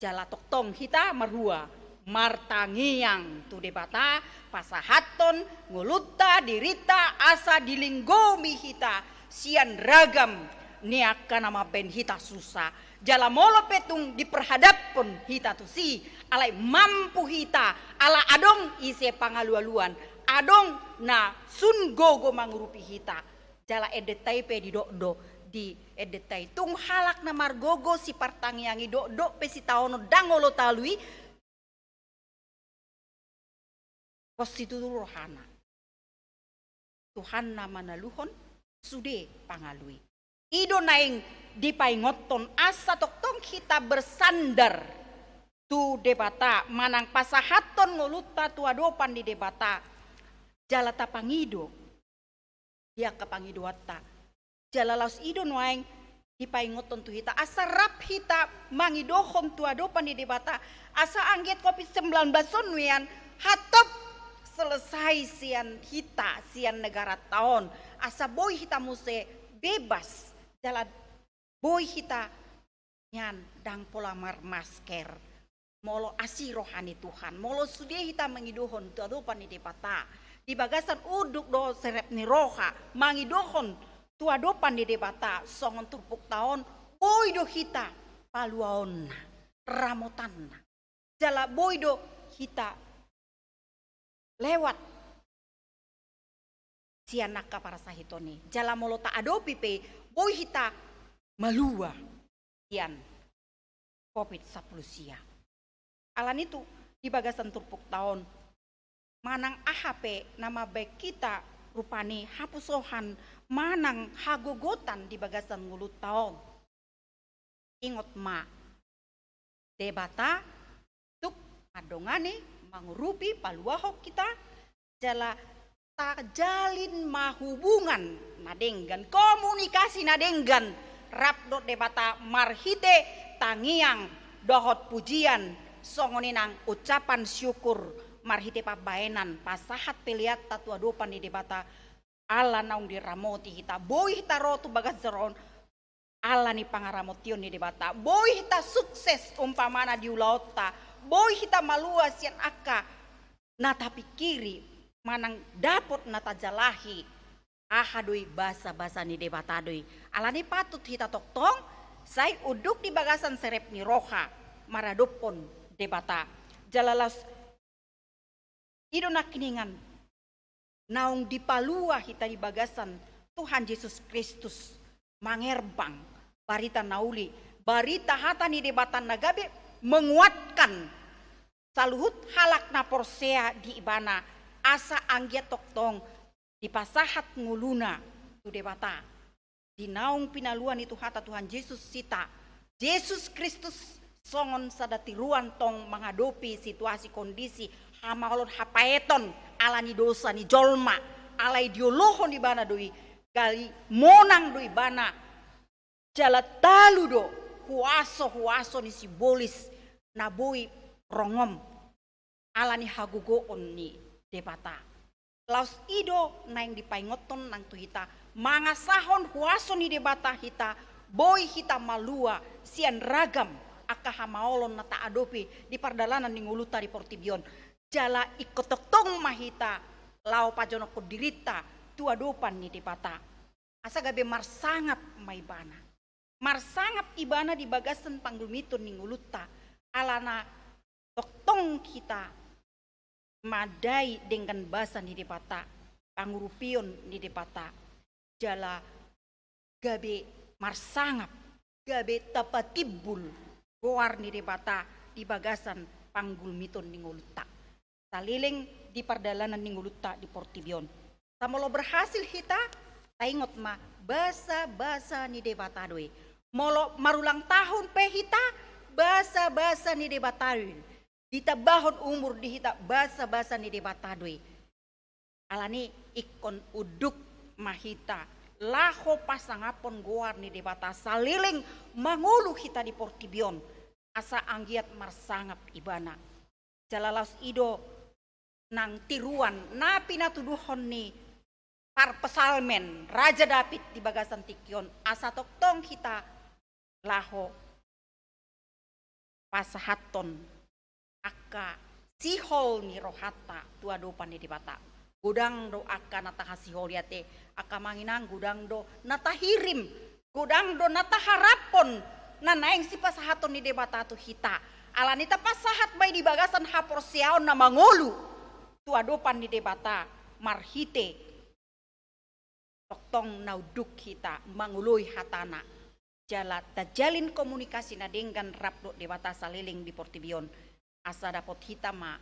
Jala tongtong hita marhua martangiang tu Debata, pasahathon ngolunta, dirinta asa dilinggomi hita sian ragam ni angka na mambaen hita susa. Jala molo pe tung diperhadaphon hita tusi, alai mampu hita, ala adong ise pangalualuan, adong na sun gogo mangurupi hita. Jala endenta i pe didok do di endenta i, tung halak na margogo sipartangiangi, dokdok pe sitaonon, ndang olo talu i, pos situtu rohana. Tuhan na manaluhon sude pangalu i. I do naeng dipaingothon asa tongtong hita bersandar tu Debata, manang pasahathon ngolunta tu adopan ni Debata. Jala tapangido di angka pangidoanta. Jala laos i do nuaeng dipaingothon tu hita, asa rap hita mangidohon tu adopan ni Debata, asa anggiat covid sembilan belas on nian hatop selesai sian hita, sian negaranta on, asa boi hita muse bebas, jala boi hita nian ndang pola marmasker. Molo asi roha ni Tuhan, molo sude hita mangidohon tu adopan ni Debata di bagasan unduk dohot serep ni roha, mangidohon tu adopan ni Debata songon turpukta on, boi do hita paluaonna, ramotanna. Jala boi do hita lewat sian angka parsahiton i. Jala molo taadopi pe, boi hita malua sian covid sampulu sia. Alani i tu di bagasan turpukta on, manang aha pe na mambaen hita rupani hapusohan manang hagogotan di bagasan ngolunta on, ingot ma, Debata tuk mandongani, mangurupi, paluahon hita, jala tajalin ma hubungan na denggan, komunikasi na denggan rap dohot Debata marhite tangiang dohot pujian, songon i nang ucapan syukur marhite pambahenan, pasahat peleanta tu adopan ni Debata. Ala naung diramoti hita, boi hita ro tu bagas joro on ala ni pangaramotion ni Debata. Boi hita sukses umpamana di ulaonta, boi hita malua sian angka na tapingkiri manang dapot na tajalahi, aha do i, basabasa ni Debata do i. Alani i patut hita tongtong sai unduk di bagasan serep ni roha maradophon Debata. Jala laos i do nangkiningan naung dipalua hita di bagasan Tuhan Jesus Kristus, mangerbang barita na uli, barita hata ni Debata na gabe menguatkan saluhut halak na porsea di Ibana, asa anggiat tongtong dipasahat ngoluna tu Debata. Di naung pinalua ni Tuhanta Tuhan Jesus hita, Jesus Kristus songon sada tiruan tong mangadopi situasi kondisi hamaolon hapaeton ala ni dosa ni jolma, alai diolohon Ibana do i, gali monang do Ibana, jala talu do huaso-huaso ni sibolis na boi rongom ala ni hagogoon ni Debata. Laos i do naeng dipaingothon nang tu hita, mangasahon huaso ni Debata hita, boi hita malua sian ragam angka hamaolon na taadopi di pardalanan ni ngolunta di portibi on. Jala ingkon tongtong ma hita laho pajonokhon dirinta tu adopan ni Debata, asa gabe marsangap ma Ibana. Marsangap Ibana di bagasan panggulmiton ni ngolunta, alana tongtong hita mandai denggan basa ni Debata, pangurupion ni Debata, jala gabe marsangap, gabe tapatimbul goar ni Debata di bagasan panggulmiton ni ngolunta saleleng di pardalanan ni ngolunta di portibi on. Asa molo berhasil hita, taingot ma, basabasa ni Debata do i. Molo marulang tahun pe hita, basabasa ni Debata do i. Ditambahon umur di hita, basabasa ni Debata do i. Alani i ingkon unduk ma hita laho pasangaphon goar ni Debata saleleng mangolu hita di portibi on, asa anggiat marsangap Ibana. Jala laos i do nang tiruan na pinatuduhon ni parpsalmen Raja Daud di bagasan tingki on, asa tongtong hita laho pasahathon angka sihol ni rohanta tu adopan ni Debata. Godang do angka na tahasiholi ate, angka amang inang, godang do na tahirim Godang do na taharaphon na naeng sipasahaton ni Debata tu hita. Alani i tapasahat ma i di bagasan haporseaon na mangolu tu adopan ni Debata marhite tongtong na unduk hita mangoloi hatana. Jala tajalin komunikasi na denggan rap dohot Debata saleleng di portibi on. Asa dapot hita ma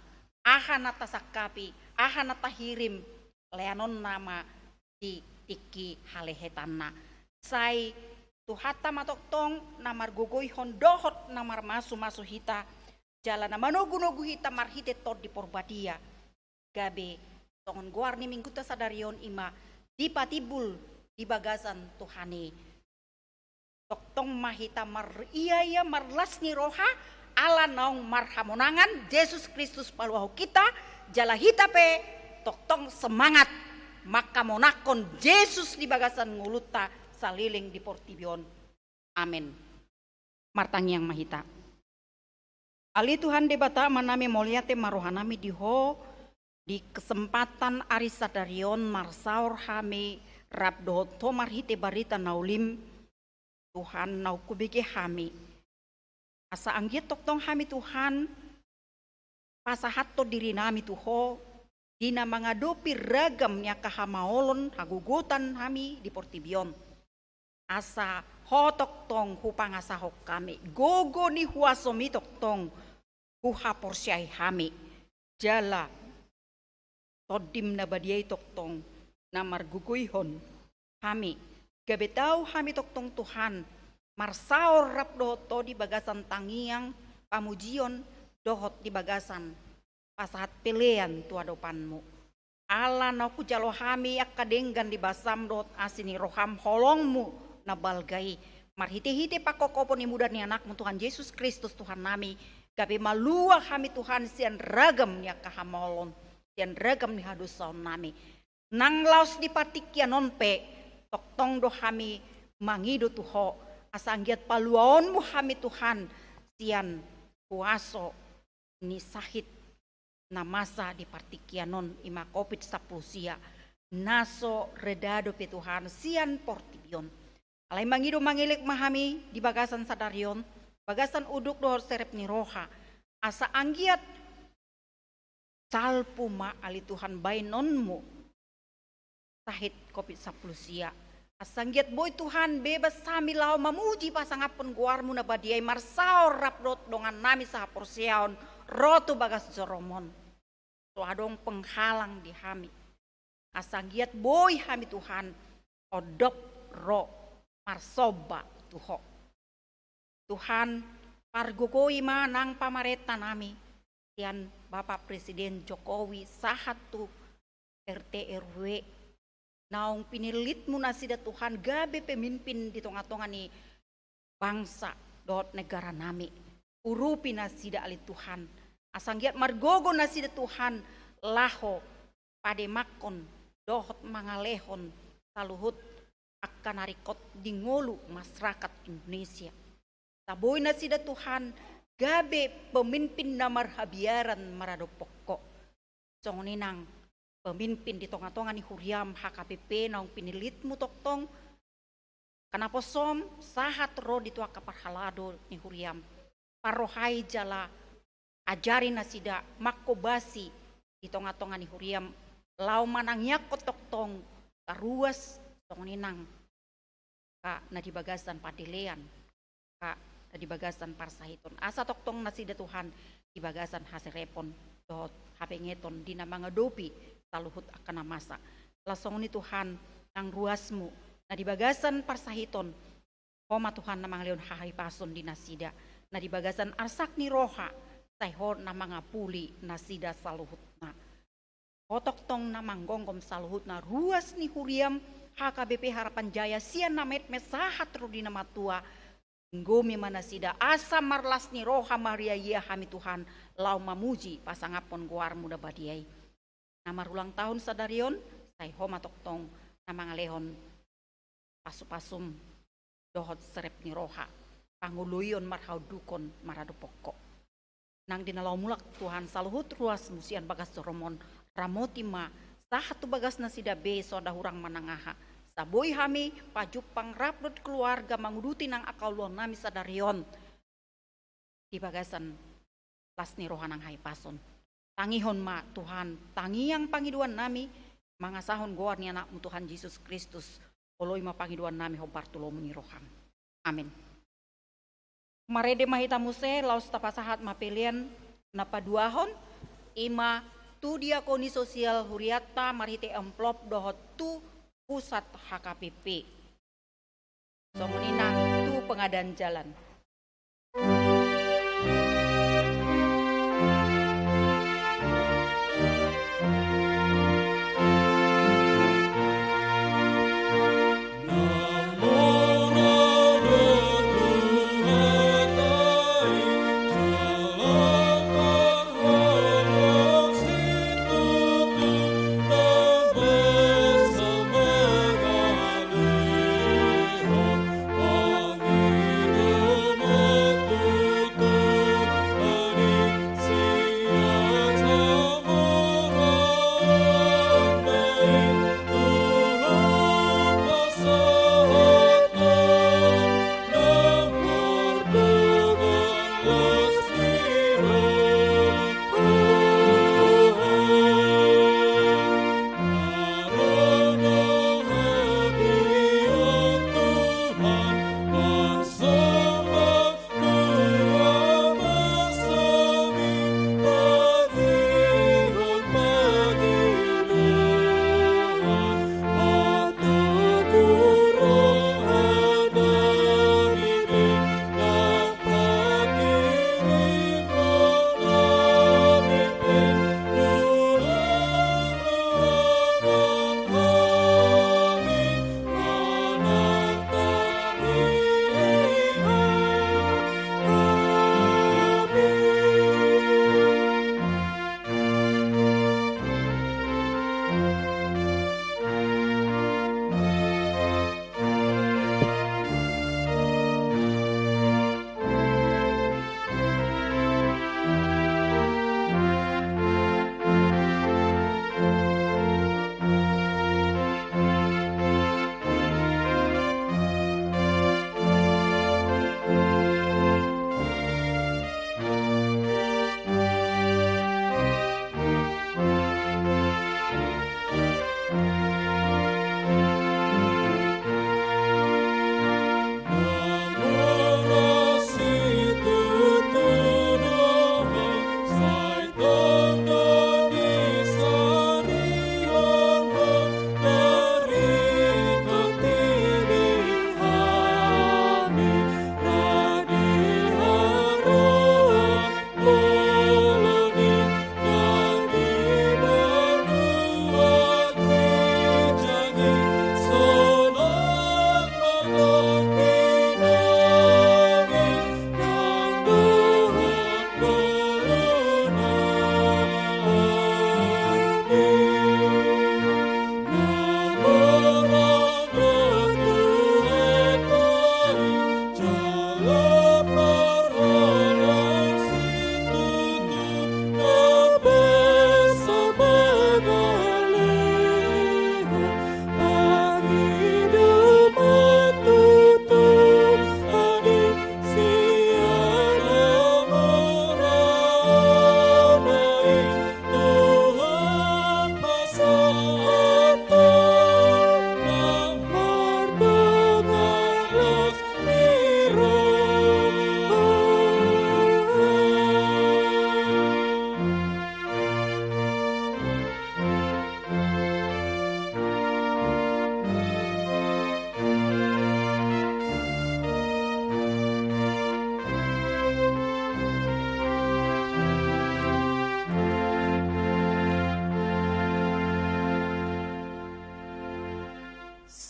aha na tasangkapi, aha na tahirim, leanonna ma di tingki halehetanna. Sai Tuhanta ma tongtong na margogoihon dohot na marmasumasu hita, jala na manogunogu hita marhite Tondi Porbadia. Gabe songon goar ni Minggunta sadari on i ma dipatimbul di bagasan Tuhan i. Tongtong ma hita mariaia marlas ni roha, ala naung marhamonangan Jesus Kristus paluahon hita, jala hita pe tongtong semangat manghamonangkon Jesus di bagasan ngolunta saleleng di portibi on. Amen. Martangiang ma hita. Ale Tuhan Debata Amanami, mauliate ma rohanami di Ho, di kesempatan ari sadari on marsaor hami rap dohot Ho marhite barita na ulim, Tuhan, naung hubege hami. Asa anggiat tongtong hami, Tuhan, pasahathon dirinami tu Ho, di na mangadopi ragam ni angka hamaolon hagogotan hami di portibi on. Asa Ho tongtong hupangasahon hami, gogo ni huasomi tongtong huhaporseai hami, jala Tondim na badia i tongtong na margogoihon hami, gabe tau hami tongtong, Tuhan, marsaor rap dohot Ho di bagasan tangiang, pamujion, dohot di bagasan pasahat pelean tu adopanmu. Ala naung hujalo hami angka denggan ni basam dohot asi ni roham, holongmu na balga i, marhitehite pangkophopon ni muda ni anakmu Tuhan Jesus Kristus Tuhannami, gabe malua hami, Tuhan, sian ragam ni angka hamaolon, sian ragam ni hadosaonnami. Nang laos di partingkian on pe, tongtong do hami mangido tu Ho, asa anggiat paluaonmu hami, Tuhan, sian huaso ni sahit na masa di partingkian on, i ma covid sampulu sia, na so reda dope, Tuhan, sian portibi on. Alai mangido mangelek ma hami di bagasan sadari on, bagasan unduk dohot serep ni roha, asa anggiat salpu ma, ale Tuhan, baenonmu sahit covid sampulu sia. Asa anggiat boi, Tuhan, bebas hami laho mamuji pasangaphon goarmu na badia i, marsaor rap dohot dongannami sahaporseaon ro tu bagas jorom on. So adong penghalang di hami. Asa anggiat boi hami, Tuhan, ondop ro marsomba tu Ho. Tuhan, pargogoi ma nang pamarentanami, sian Bapak Presiden Jokowi sahat tu R T R W, naung pinillitmu nasida, Tuhan, gabe pemimpin di tongatonga ni bangsa dohot negaranami. Urupi nasida, ale Tuhan, asa anggiat margogo nasida, Tuhan, laho pademanghon dohot mangalehon saluhut angka na ringkot di ngolu masyarakat Indonesia. Asa boi nasida, Tuhan, gabe pemimpin na marhabiaran maradophon Ho. Songon i nang pemimpin di tongatonga ni huriam H K B P naung pinillitmu tongtong, angka naposom sahat ro di tu angka parhalado ni huriam. Parrohai jala ajari nasida, manghobasi di tongatonga ni huriam, laho manangianghon tongtong angka ruas, songon i nang angka na di bagasan pandelean, angka na di bagasan parsahiton. Asa tongtong nasida, Tuhan, di bagasan haserepon dohot habengeton di na mangadopi saluhut angka na masa. Laos songon i, Tuhan, nang ruasmu na di bagasan parsahiton, Ho ma, Tuhan, na mangalehon hahipason di nasida. Na di bagasan arsak ni roha, sai Ho na mangapuli nasida saluhutna. Ho tongtong na manggomgom saluhutna ruas ni huriam H K B P Harapan Jaya, sian na metmet sahat ro di na matua. Gomgomi ma nasida, asa marlas ni roha mariaia hami, Tuhan, laho mamuji pasangaphon goarmu na badia i. Na marulang tahun sadari on, sai Ho ma tongtong na mangalehon pasupasum dohot serep ni roha, pangoloion marhaundukon maradophon Ho. Nang di na laho mulak, Tuhan, saluhut ruasmu sian bagas jorom on, ramoti ma, sahat tu bagas nasida be so ada hurang manang aha, Asa boi hami pajumpang rap dohot keluarga manguduti nang angka ulaonnami sadari on di bagasan las ni roha nang hahipason. Tangihon ma Tuhan, tangiang pangidoannami, mangasahon goar ni Anakmu Tuhan Jesus Kristus, oloi ma pangidoannami hombar tu lomo ni roham. Amin. Marende ma hita muse, laos tapasahat ma pelean na paduahon, i ma tu diakoni sosial huriatta marhite amplop dohot tu pusat H K P P. Songon i nang tu pengadaan jalan.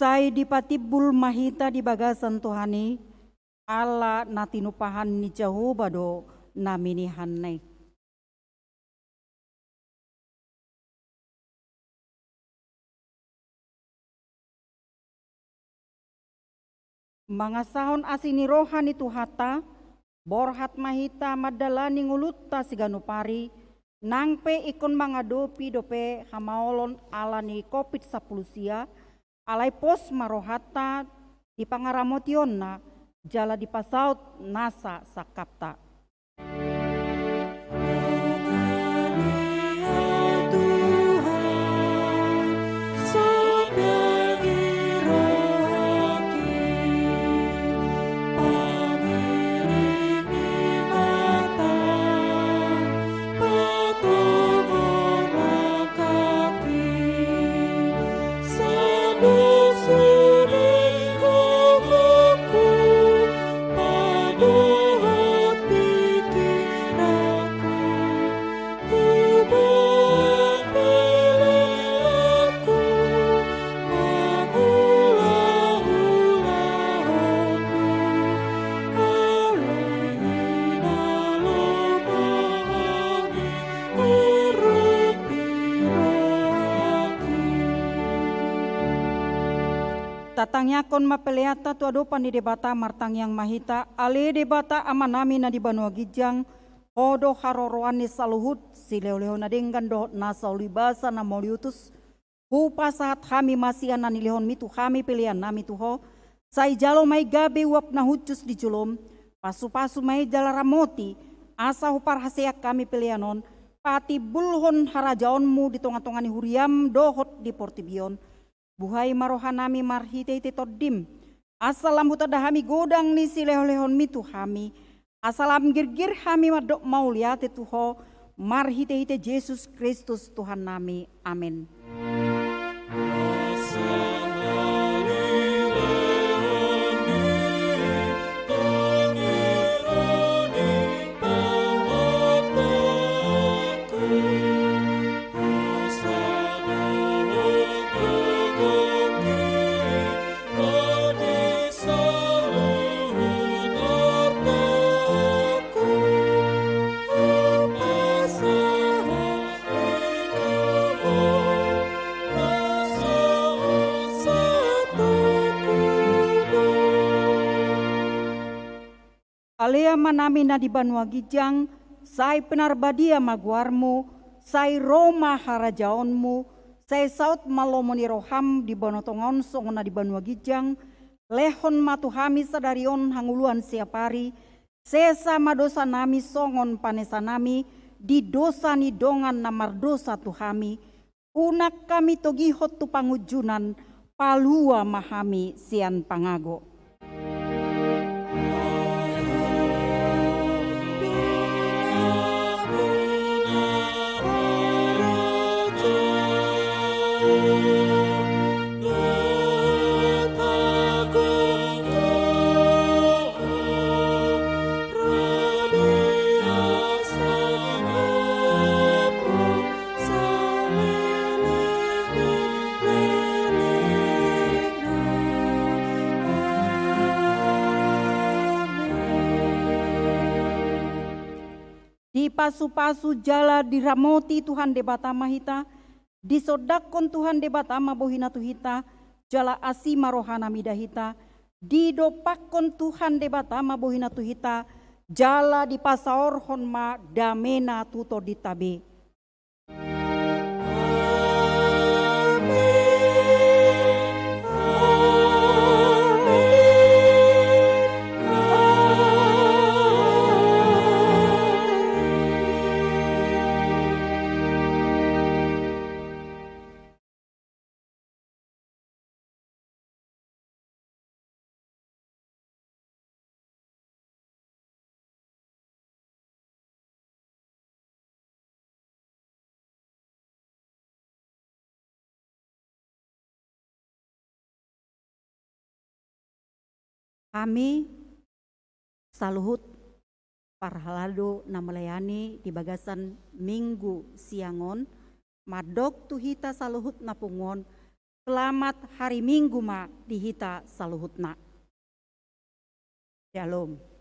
Sai dipatimbul ma hita di bagasan Tuhan i, ala na tinumpahan ni Jahowa do na minihan na i. Mangasahon asi ni roha ni Tuhanta, borhat ma hita mandalani ngolunta siganup ari, nang pe ingkon mangadopi dope hamaolon ala ni Covid sampulu sia, Alai pos ma rohanta di pangaramotionna jala dipasaut nasa sangkapta. Tatangiangkon ma peleanta tu adopan ni Debata. Martangiang ma hita. Ale Debata Amanami na di banua ginjang, Ho do haroroan ni saluhut, silehonlehon na denggan dohot nasa ulibasa na mauliutus. Hupasahat hami ma sian na nilehonmi tu hami peleannami tu Ho. Sai jalo ma i gabe uap na hushus di jolom. Pasupasu ma i jala ramoti, asa huparhaseang hami pelean on patimbulhon harajaonmu di tongatonga ni huriam dohot di portibi on. Buhai ma rohanami marhitehite Tondim, asa lam hutanda hami godang ni silehonlehonmi tu hami, asa lam girgir hami mandok mauliate tu Ho, marhitehite Jesus Kristus Tuhannami. Amen. Ale Amanami na di banua ginjang, sai pinarbadia ma goarmu, sai ro ma harajaonmu, sai saut ma lomo ni roham di banua tonga on songon na di banua ginjang. Lehon ma tu hami sadari on hangoluan siapari. Sesa ma dosanami songon panesanami di dosa ni dongan na mardosa tu hami. Unang hami togihon tu pangunjunan, palua ma hami sian pangago. Dipasupasu jala diramoti Tuhan Debata ma hita, disondangkon Tuhan Debata ma bohina tu hita, jala asi ma rohana mida hita, didompakkon Tuhan Debata ma bohina tu hita, jala dipasaorhon ma damena tu tondinta be. Hami saluhut parhalado na melayani di bagasan Minggu siang on, mandok tu hita saluhut na pungu on, selamat hari Minggu ma di hita saluhutna. Shalom.